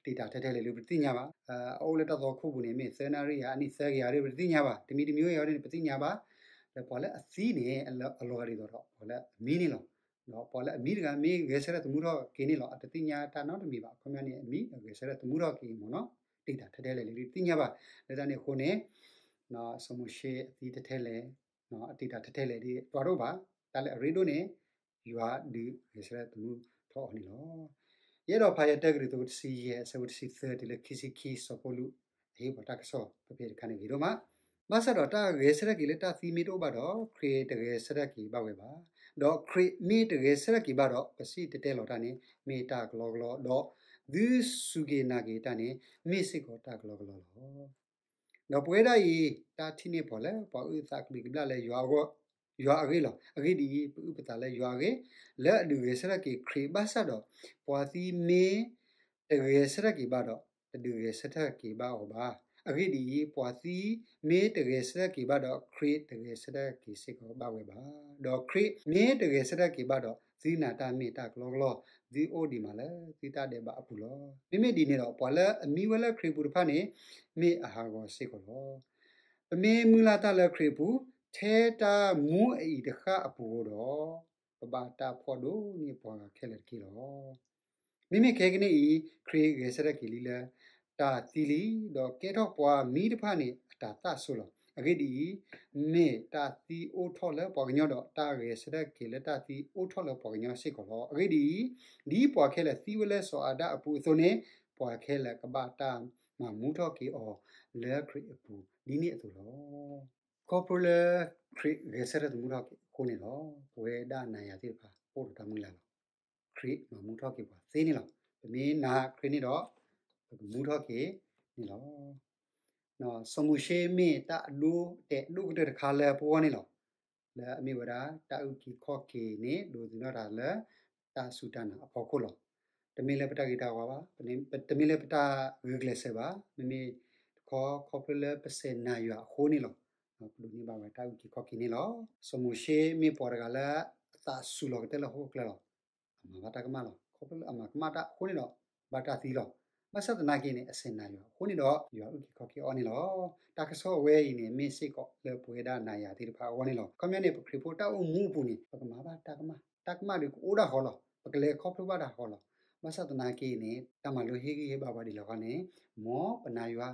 အတ့ၢ်တၢ်ထဲထဲလဲၣ်လၢပတသ့ၣ်ညါဘၣ်. အအိၣ်လၢတၢ်သွၣ်ခိၣ်ပူၤန့ၣ် မ့ၢ်သၢနၣ်ရံၣ်ဧါ အနံၣ်သၢကယၤဒ်ပတသ့ၣ်ညါဘၣ်. တမံၤတမံၤဝဲအံၤန့ၣ် ပသ့ၣ်ညါဘၣ်. ဒီးပှၤလၢအသံန့ၣ် အလီၤဂာ်ဒ်သိးဒီး ပှၤလၢအမံန့ၣ်လီၤ. ဒီးပှၤလၢအမံတဂၤ မ့ၢ်ဂဲၤဆၢထၢၣ်သမူထီၣ်က့ၤန့ၣ်လီၤ. အတသ့ၣ်ညါတၢ်နီတမံၤဘၣ်. အခီပညီန့ၣ် အမံအဂဲၤဆၢထၢၣ်သမူထီၣ်က့ၤမ့ၢ်နီၤ. တ့ၢ်တၢ်ထဲထဲလဲၣ်လၢပတသ့ၣ်ညါဘၣ်. လၢတၢ်န့ၣ်အဃိန့ၣ် စီၤမိၤၡ့အသံထဲထဲလဲၣ်, အတ့ၢ်တၢ်ထဲထဲလဲၣ်ဒ်ပှၤတအိၣ်ဘၣ်. တၢ်လၢအရ့ဒိၣ်န့ၣ် ယွၤဒုးဂဲၤဆၢထၢၣ်သမူထီၣ်အီၤန့ၣ်လီၤ. ယအဲၣ်ဒိးဖးယဲတၢကရံၣ်သူး အခိၣ်တဆံယဲၢ် အဆၢဖိတဆံသၢတုၤလၢခံဆံခံ စီၤပီလူး အဟ့ၣ်ပှၤတၢ်ကစီၣ် ပဖဲတခါန့ၣ်ဂ့ၤဒိၣ်မး. ဘၣ်ဆၣ်ဒီးတၢ်ဂဲၤဆၢထၢၣ်က့ၤလၢတၢ်သံမ့ၢ်တအိၣ်ဘၣ်ဒီး ခရံာ်တဂဲၤဆၢထၢၣ်က့ၤဘၣ်ဝဲဘၣ်. ဒီးခရံာ်မ့ၢ်တဂဲၤဆၢထၢၣ်က့ၤဘၣ်ဒီး ပစံၣ်တဲၤတဲလီၤတၢ်န့ၣ် မ့ၢ်တၢ်ကလီကလီ, ဒီးသုစူၢ်က့ၤနာ်က့ၤတၢ်န့ၣ် မ့ၢ်စ့ၢ်ကီးတၢ်ကလီကလီလီၤ. ဒီးပဝဲဒၣ်အံၤ တၢ်ထံၣ်န့ၢ်ပှၤလၢပှၤအုၣ်သးကဘျံးကဘျၣ်လၢယွၤအဂ့ၢ်လီၤ. အဂ့ၢ်ဒ်အံၤ, ပအုၣ်ပသးလၢယွၤအဂ့ၢ် လၢအဒုးဂဲၤဆၢထၢၣ်က့ၤခရံာ်ဘၣ်ဆၣ်ဒီး, ပှၤသံမ့ၢ်တဂဲၤဆၢထၢၣ်က့ၤဘၣ်ဒီး တဒုးဂဲၤဆၢထၢၣ်က့ၤဘၣ်အီၤဘၣ်. အဂ့ၢ်ဒ်အံၤ, ပှၤသံမ့ၢ်တဂဲၤဆၢထၢၣ်က့ၤဘၣ်ဒီး ခရံာ်တဂဲၤဆၢထၢၣ်က့ၤစ့ၢ်ကီးဘၣ်ဝဲဘၣ်. ဒီးခရံာ်မ့ၢ်တဂဲၤဆၢထၢၣ်က့ၤဘၣ်ဒီး သုနာ်တၢ်မ့ၢ်တၢ်ကလီကလီ, သုအိၣ်ဒံးမးလၢသုတၢ်ဒဲးဘးအပူၤလီၤ. မ့မ့ၢ်ဒ်န့ၣ်ဒီး ပှၤလၢအမံဝဲလၢခရံာ်အပူၤတဖၣ်န့ၣ် မ့ၢ်အဟးဂီၤစ့ၢ်ကီးလီၤ. ပမ့ၢ်မုၢ်လၢ်တၢ်လၢခရံာ်အပူၤ, ထဲတၢ်မူအအံၤတဃၣ်အပူၤဧိၤဒီး, ပဘၣ်တၢ်ဖှီၣ်ဒိၣ်န့ၢ်ပှၤဂၤခဲလၢာ်တက့ၢ်လီၤ. မ့မ့ၢ်ခဲကနံၣ်အံၤ, ခရံာ်ဂဲၤဆၢထၢၣ်က့ၤလံလၢတၢ်သံလံ, ဒီးကဲထီၣ်ပှၤမံတဖၣ်န့ၣ် အတၤသၣ်ဆိလီၤ. အဂ့ၢ်ဒ်အံၤ, မ့ၢ်တၢ်သံအိၣ်ထီၣ်လၢပှၤကညီဒီး တၢ်ဂဲၤဆၢထၢၣ်က့ၤလၢတၢ်သံအိၣ်ထီၣ်လၢပှၤကညီစ့ၢ်ကီးလီၤ. အဂ့ၢ်ဒ်အံၤ, ဒ်ပှၤခဲလၢာ်သံဝဲလၢစီၤအၤဒၣ်အပူၤအသိးန့ၣ်, ပှၤခဲလၢာ်ကဘၣ်တၢ်မၤမူထီၣ်က့ၤအီၤလၢခရံာ်အပူၤ ဒ်န့ၣ်အသိးလီၤ. ခီဖျိလၢခရံာ်ဂဲၤဆၢထၢၣ်သမူထီၣ်က့ၤအဃိန့ၣ်လီၤ. ပဝဲဒၣ်နၤယၤသ့ၣ်တဖၣ် အိၣ်ဒီးတၢ်မုၢ်လၢ်လီၤ. ခရံာ်မၤမူထီၣ်က့ၤပှၤသ့န့ၣ်လီၤ. ပမ့ၢ်နာ်ခရံာ်န့ၣ်ဒီး ပကမူထီၣ်က့ၤန့ၣ်လီၤ. စီၤမိၤၡ့မ့ၢ်တၢ်အဒိအတဲာ်အဒိၣ်ကတၢၢ်တခါလၢပဂီၢ်န့ၣ်လီၤ. လၢအမ့ၢ်ဝဲဒၣ်တၢ်အုၣ်က့ၤခီၣ်က့ၤန့ၣ် ဒိးသန့ၤထီၣ်တၢ်လၢတၢ်စူၢ်တၢ်နာ်အဖီခိၣ်လီၤ. တမ့ၢ်လၢပတၢ်ဂ့ၤတၢ်ဝါဘၣ်, တမ့ၢ်လၢပတၢ်ဂုာ်ကျဲးစၢးဘၣ်, မ့မ့ၢ်တခီ ခီဖျိလၢပစံးနာ်ယွၤအဃိန့ၣ်လီၤ. ပဒိးန့ၢ်ဘၣ်ဝဲတၢ်အုၣ်က့ၤခီၣ်က့ၤန့ၣ်လီၤ. စီၤမိၤၡ့မ့ၢ်ပှၤတဂၤလၢအသးစူၤလီၤကတၢၢ်လၢဟီၣ်ခိၣ်ချၢလီၤ. အမၤဘၣ်တၢ်ကမၣ်လီၤ. ခီဖျိလၢအမၤကမၣ်တၢ်အဃိန့ၣ်ဒီး ဘၣ်တၢ်သံလီၤ. ဘၣ်ဆၣ်သနာ်က့န့ၣ် အစံးနာ်ယွၤအဃိန့ၣ်ဒီး ယွၤအုၣ်က့ၤခီၣ်က့ၤအီၤန့ၣ်လီၤ. တၢ်ကစီၣ်အဝဲအံၤန့ၣ် မ့ၢ်စ့ၢ်ကီးလၢပဝဲဒၣ်နၤယၤသ့ၣ်တဖၣ်အဂီၢ်န့ၣ်လီၤ. ခီပညီန့ၣ် ပခရံာ်ဖိတၢ်အိၣ်မူအပူၤန့ၣ် ပကမၤဘၣ်တၢ်ကမၣ်, တၢ်ကမၣ်ဒီးကအိၣ်ဒၣ်ဃီလီၤ. ပကလဲၤခီဖျိဘၣ်တၢ်ဃီလီၤ. ဘၣ်ဆၣ်သနာ်က့န့ၣ် တၢ်မၤလိဟ့ၣ်ဂံၢ်ဟ့ၣ်ဘါပှၤဒ်လဲၣ်ဃီန့ၣ် မ်ပနာ်ယွၤ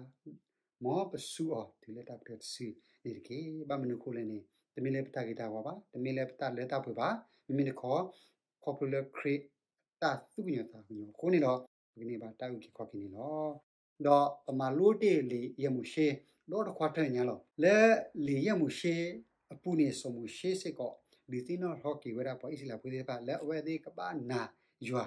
မ်ပစူးအီၤတုၤလၢတၢ်ကတၢၢ်တစုန့ၣ်တက့ၢ်. ဘၣ်မနုၤအဃိလဲၣ်န့ၣ် တမ့ၢ်လၢပတၢ်ဂ့ၤတၢ်ဝါဘၣ်, တမ့ၢ်လၢပတၢ်လၢတၢ်ပှဲၤဘၣ်, မ့မ့ၢ်တခီ ခီဖျိလၢခရံာ်အတၢ်သူၣ်ကညီၤသးကညီၤအဃိန့ၣ်ဒီး ပကန့ၢ်ဘၣ်တၢ်အုၣ်က့ၤခီၣ်က့ၤန့ၣ်လီၤ. ဒီးပမၤလိတ့ၢ်လံာ်ယဲၢ်မိၤၡ့ ဒီတခွါတၢၢ်ညါလီၤ. လၢလံာ်ယဲၢ်မိၤၡ့အပူၤန့ၣ် စီၤမိၤၡ့စ့ၢ်ကီး ဒုးသ့ၣ်နီၣ်ထီၣ်က့ၤဝဲဒၣ်ပှၤအံၣ်စရ့လးဖိသ့ၣ်တဖၣ် လၢအဝဲသ့ၣ်ကဘၣ်နာ်ယွၤ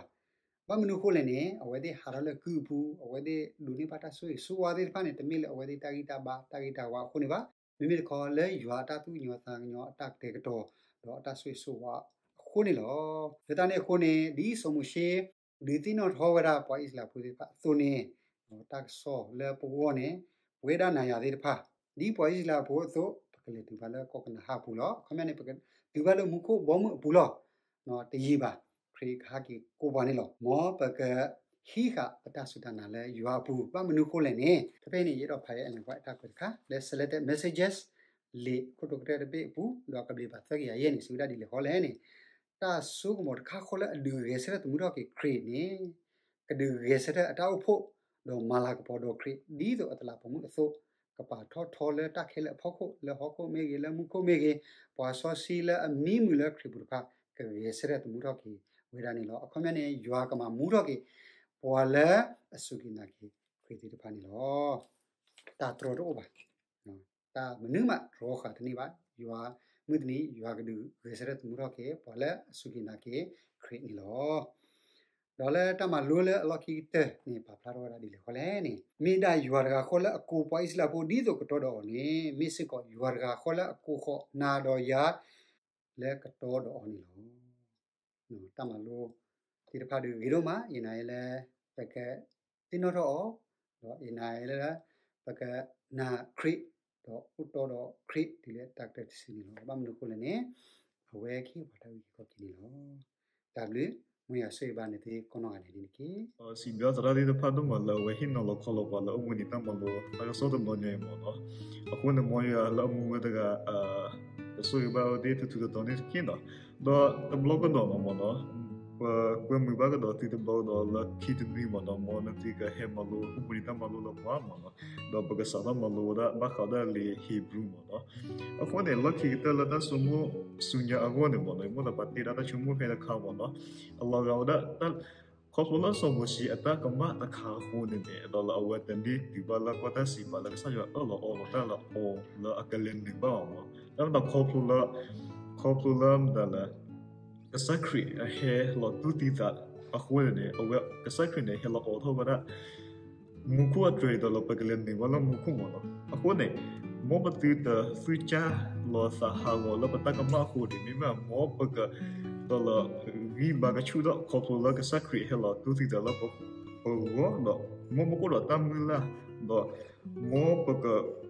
ဘၣ်မနုၤအဃိလဲၣ်န့ၣ် အဝဲသ့ၣ်ဟးထီၣ်လၢကုၢ်အပူၤ, အဝဲသ့ၣ်ဒိးန့ၢ်ဘၣ်တၢ်ဆိၣ်ဂ့ၤဆိၣ်ဝါသ့ၣ်တဖၣ်န့ၣ် တမ့ၢ်လၢအဝဲသ့ၣ်တၢ်ဂံၢ်တၢ်ဘါတၢ်ဂ့ၤတၢ်ဝါအဃိန့ၣ်ဘၣ်. မ့မ့ၢ်တခီလၢယွၤအတၢ်သူၣ်ကညီၤသးကညီၤအတၢ်ကတဲာ်ကတီၤ ဒီးအတၢ်ဆိၣ်ဂ့ၤဆိၣ်ဝါအဃိန့ၣ်လီၤ. လၢတၢ်န့ၣ်အဃိန့ၣ် ဒ်စီၤမိၤၡ့ ဒုးသ့ၣ်နီၣ်ထီၣ်ဝဲဒၣ်ပှၤအံၣ်စရ့လးဖိသ့ၣ်တဖၣ်အသိးန့ၣ် တၢ်ကစီၣ်လၢပဂီၢ်န့ၣ် ပဝဲဒၣ်နၤယၤသ့ၣ်တဖၣ် ဒ်ပှၤအံၣ်စရ့လးဖိအသိး ပကလဲၤတုၤဘၣ်လၢကီၢ်ကနၤအၣ်အပူၤလီၤ. အခီပညီန့ၣ် ပကတုၤဘၣ်လၢမူခိၣ်ဘီမုၢ်အပူၤလီၤ. တယံာ်ဘၣ်, ခရံာ်ကဟဲက့ၤကိးပှၤန့ၣ်လီၤ. မ်ပကဟံးဃာ်ပတၢ်စူၢ်တၢ်နာ်လၢယွၤအပူၤ ဘၣ်မနုၤအဃိလဲၣ်န့ၣ် ဖဲဖဲအံၤန့ၣ် ယအဲၣ်ဒိးဖးယဲ Ellen White အတၢ်ကွဲးတခါ လၢ Selected Messages လံာ်ခိၣ်တီကတၢၢ်တဘ့ၣ်အပူၤ ဒီးကဘျံးပၤသၢကယၤယဲၢ်န့ၣ် စံးဝဲဒၣ်ဒ်လဲၣ်ဃီလဲၣ်န့ၣ် တၢ်စိကမီၤတခါဃီလၢအဒုးဂဲၤဆၢထၢၣ်သမူထီၣ်က့ၤခရံာ်န့ၣ် ကဒုးဂဲၤဆၢထၢၣ်အတၢ်အိၣ်ဖှိၣ် ဒီးမၤလၤကပီၤဒီးခရံာ် ဒ်သိးအတလးပိာ်မုၣ်အသိး, ကပာ်ထီၣ်ထီလၢတၢ်ခဲလၢာ်အဖီခိၣ် လၢဟီၣ်ခိၣ်မ့ၢ်ဂ့ၤ လၢမူခိၣ်မ့ၢ်ဂ့ၤ, ပှၤစီဆှံလၢအမံမုာ်လၢခရံာ်ပူၤတဖၣ် ကဂဲၤဆၢထၢၣ်သမူထီၣ်က့ၤဝဲဒၣ်န့ၣ်လီၤ. အခီပညီန့ၣ် ယွၤကမၤမူထီၣ်က့ၤ ပှၤလၢအစူၢ်က့ၤနာ်က့ၤခရံာ်သ့ၣ်တဖၣ်န့ၣ်လီၤ. တၢ်တြီတအိၣ်ဘၣ်. တၢ်မနုၤမးတြီဃာ်တန့ၢ်ဘၣ်. ယွၤ မုၢ်တနံၤ ယွၤကဒုးဂဲၤဆၢထၢၣ်သမူထီၣ်က့ၤ ပှၤလၢအစူၢ်က့ၤနာ်က့ၤခရံာ်န့ၣ်လီၤ. ဒီးလၢတၢ်မၤလိလၢအလီၢ်ခံကတၢၢ်န့ၣ် ပာ်ဖျါထီၣ်ဝဲဒၣ်ဒ်လဲၣ်ဃီလဲၣ်န့ၣ် မ့ၢ်ဒၣ်ယွၤတဂၤဃီလၢအကိးပှၤအံၣ်စရ့လးဖိ ဒ်သိးကတီဒီးအီၤန့ၣ် မ့ၢ်စ့ၢ်ကီးယွၤတဂၤဃီလၢအကိးဃီၤနၤဒီးယၤ လၢကတီဒီးအီၤန့ၣ်လီၤ. တၢ်မၤလိသ့ၣ်တဖၣ်ဒီးဂ့ၤဒိၣ်မး, ယနာ်လၢ ပကသ့ၣ်နီၣ်ထီၣ်အီၤ, ဒီးယနာ်လၢ ပကနာ်ခရံာ် ဒီးအိၣ်တီဒီးခရံာ်တုၤလၢတၢ်ကတၢၢ်တစုန့ၣ်လီၤ. ဘၣ်မနုၤအဃိလဲၣ်န့ၣ် အဝဲကဟ့ၣ်ပှၤတၢ်အုၣ်က့ၤခီၣ်က့ၤန့ၣ်လီၤ. တၢ်ဘျုး, မ်ယွၤဆိၣ်ဂ့ၤဘၣ်နသုကိးနီၢ်ဂၤဒဲးန့ၣ်တက့ၢ်. စံးဘျုးသရၣ်သ့ၣ်တဖၣ်ဒိၣ်မးလၢအဝဲဟ့ၣ်နီၤလီၤခီလီၤပှၤလၢအိၣ်ဘှံးနံၤတၢ်မၤလိ တၢ်ကစီၣ်တဘျီညါအံၤမ့ၢ်နီၤ. အဃိန့ၣ် မ်ယွၤလၢအမူဝဲတဂၤ ကဆိၣ်ဂ့ၤဘၣ်အဝဲသ့ၣ်ထူထူတီတီန့ၣ်တက့ၢ်နီၤ. ဒီးတဘျီကဒီးမ့ၢ်နီၤ, ပကွဲမုာ်ဘၣ်ကဒီးသုတဘျီကဒီးလၢခံတနွံမ့ၢ်နီၤ, မ်နသုကဟဲမၤလိအိၣ်ဘှံးနံၤတၢ်မၤလိလၢပှၤမ့ၢ်နီၤ, ဒီးပကစးထီၣ်မၤလိဝဲဒၣ်ဘၣ်ဃးဒၣ်လံာ်ဧ့ၤဘြံၤမ့ၢ်နီၤ. အဃိန့ၣ် လီၢ်ခံကတၢၢ်လၢတၢ်ဆိကမိၣ်ဆူညါအဂီၢ်န့ၣ်မ့ၢ်နီၤ, ယမိၣ်သးပှၤတ့တၢ်တၢ်ဆိကမိၣ်ဖဲတခါမ့ၢ်နီၤ, အလီၤဂာ်ဝဲဒၣ် ခီဖျိလၢစီၤမိၤၡ့အတၢ်ကမၣ်တခါအဃိန့ၣ်န့ၣ် ဒီးလၢအဝဲတန့ၢ်တုၤဘၣ်လၢကီၢ်တၢ်စံးပာ်လၢကစၢ်ယွၤအၢၣ်လီၤအီလီၤတၢ်လၢအီၤလၢအကလဲၤနုာ်ဘၣ်အီၤမ့ၢ်, တၢ်မ့ၢ်ဒီးခီဖျိလၢ ခီဖျိလၢမတၤလဲၣ် ကစၢ်ခရံာ်အဟဲလီၤတူၢ်သံသးအဃိန့ၣ်န့ၣ် အဝဲကစၢ်ခရံာ်န့ၣ် ဟဲလီၤအိးထီၣ်ဝဲဒၣ် မူခိၣ်အတြဲၤဒီးလၢပကလဲၤနုာ်ဘၣ်လၢမူခိၣ်မ့ၢ်နီၤ. အဃိန့ၣ် မ်ပသုတသုကၢ်လီၤသးဟးဂီၤလၢပတၢ်ကမၣ်အဃိန့ၣ် မ့မ့ၢ်မ်ပက ဒီးလၢဂံၢ်ဘါကဆူၣ်ထီၣ်ခီဖျိလၢကစၢ်ခရံာ်ဟဲလီၤတူၢ်သံသးလၢပဂီၢ်ဒီး မ်ပကအိၣ်ဒီးတၢ်မုၢ်လၢ် ဒီးမ်ပက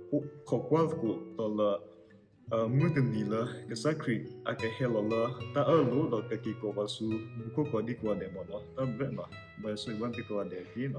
ခိးကွၢ်သကိးဒီးလၢ မုၢ်တနံၤလၢကစၢ်ခရံာ်အကဟဲလီၤလၢတၢ်အၢၣ်လီၤဒီးကက့ၤကိးပှၤဆူမူခိၣ်ကိးဒံကိးဂၤဒဲးမ့ၢ်နီၤ. တၢ်ဘျုးနီၤ, မ်ယွၤဆိၣ်ဂ့ၤဘၣ်သုကိးဂၤဒဲးတက့ၢ်နီၤ.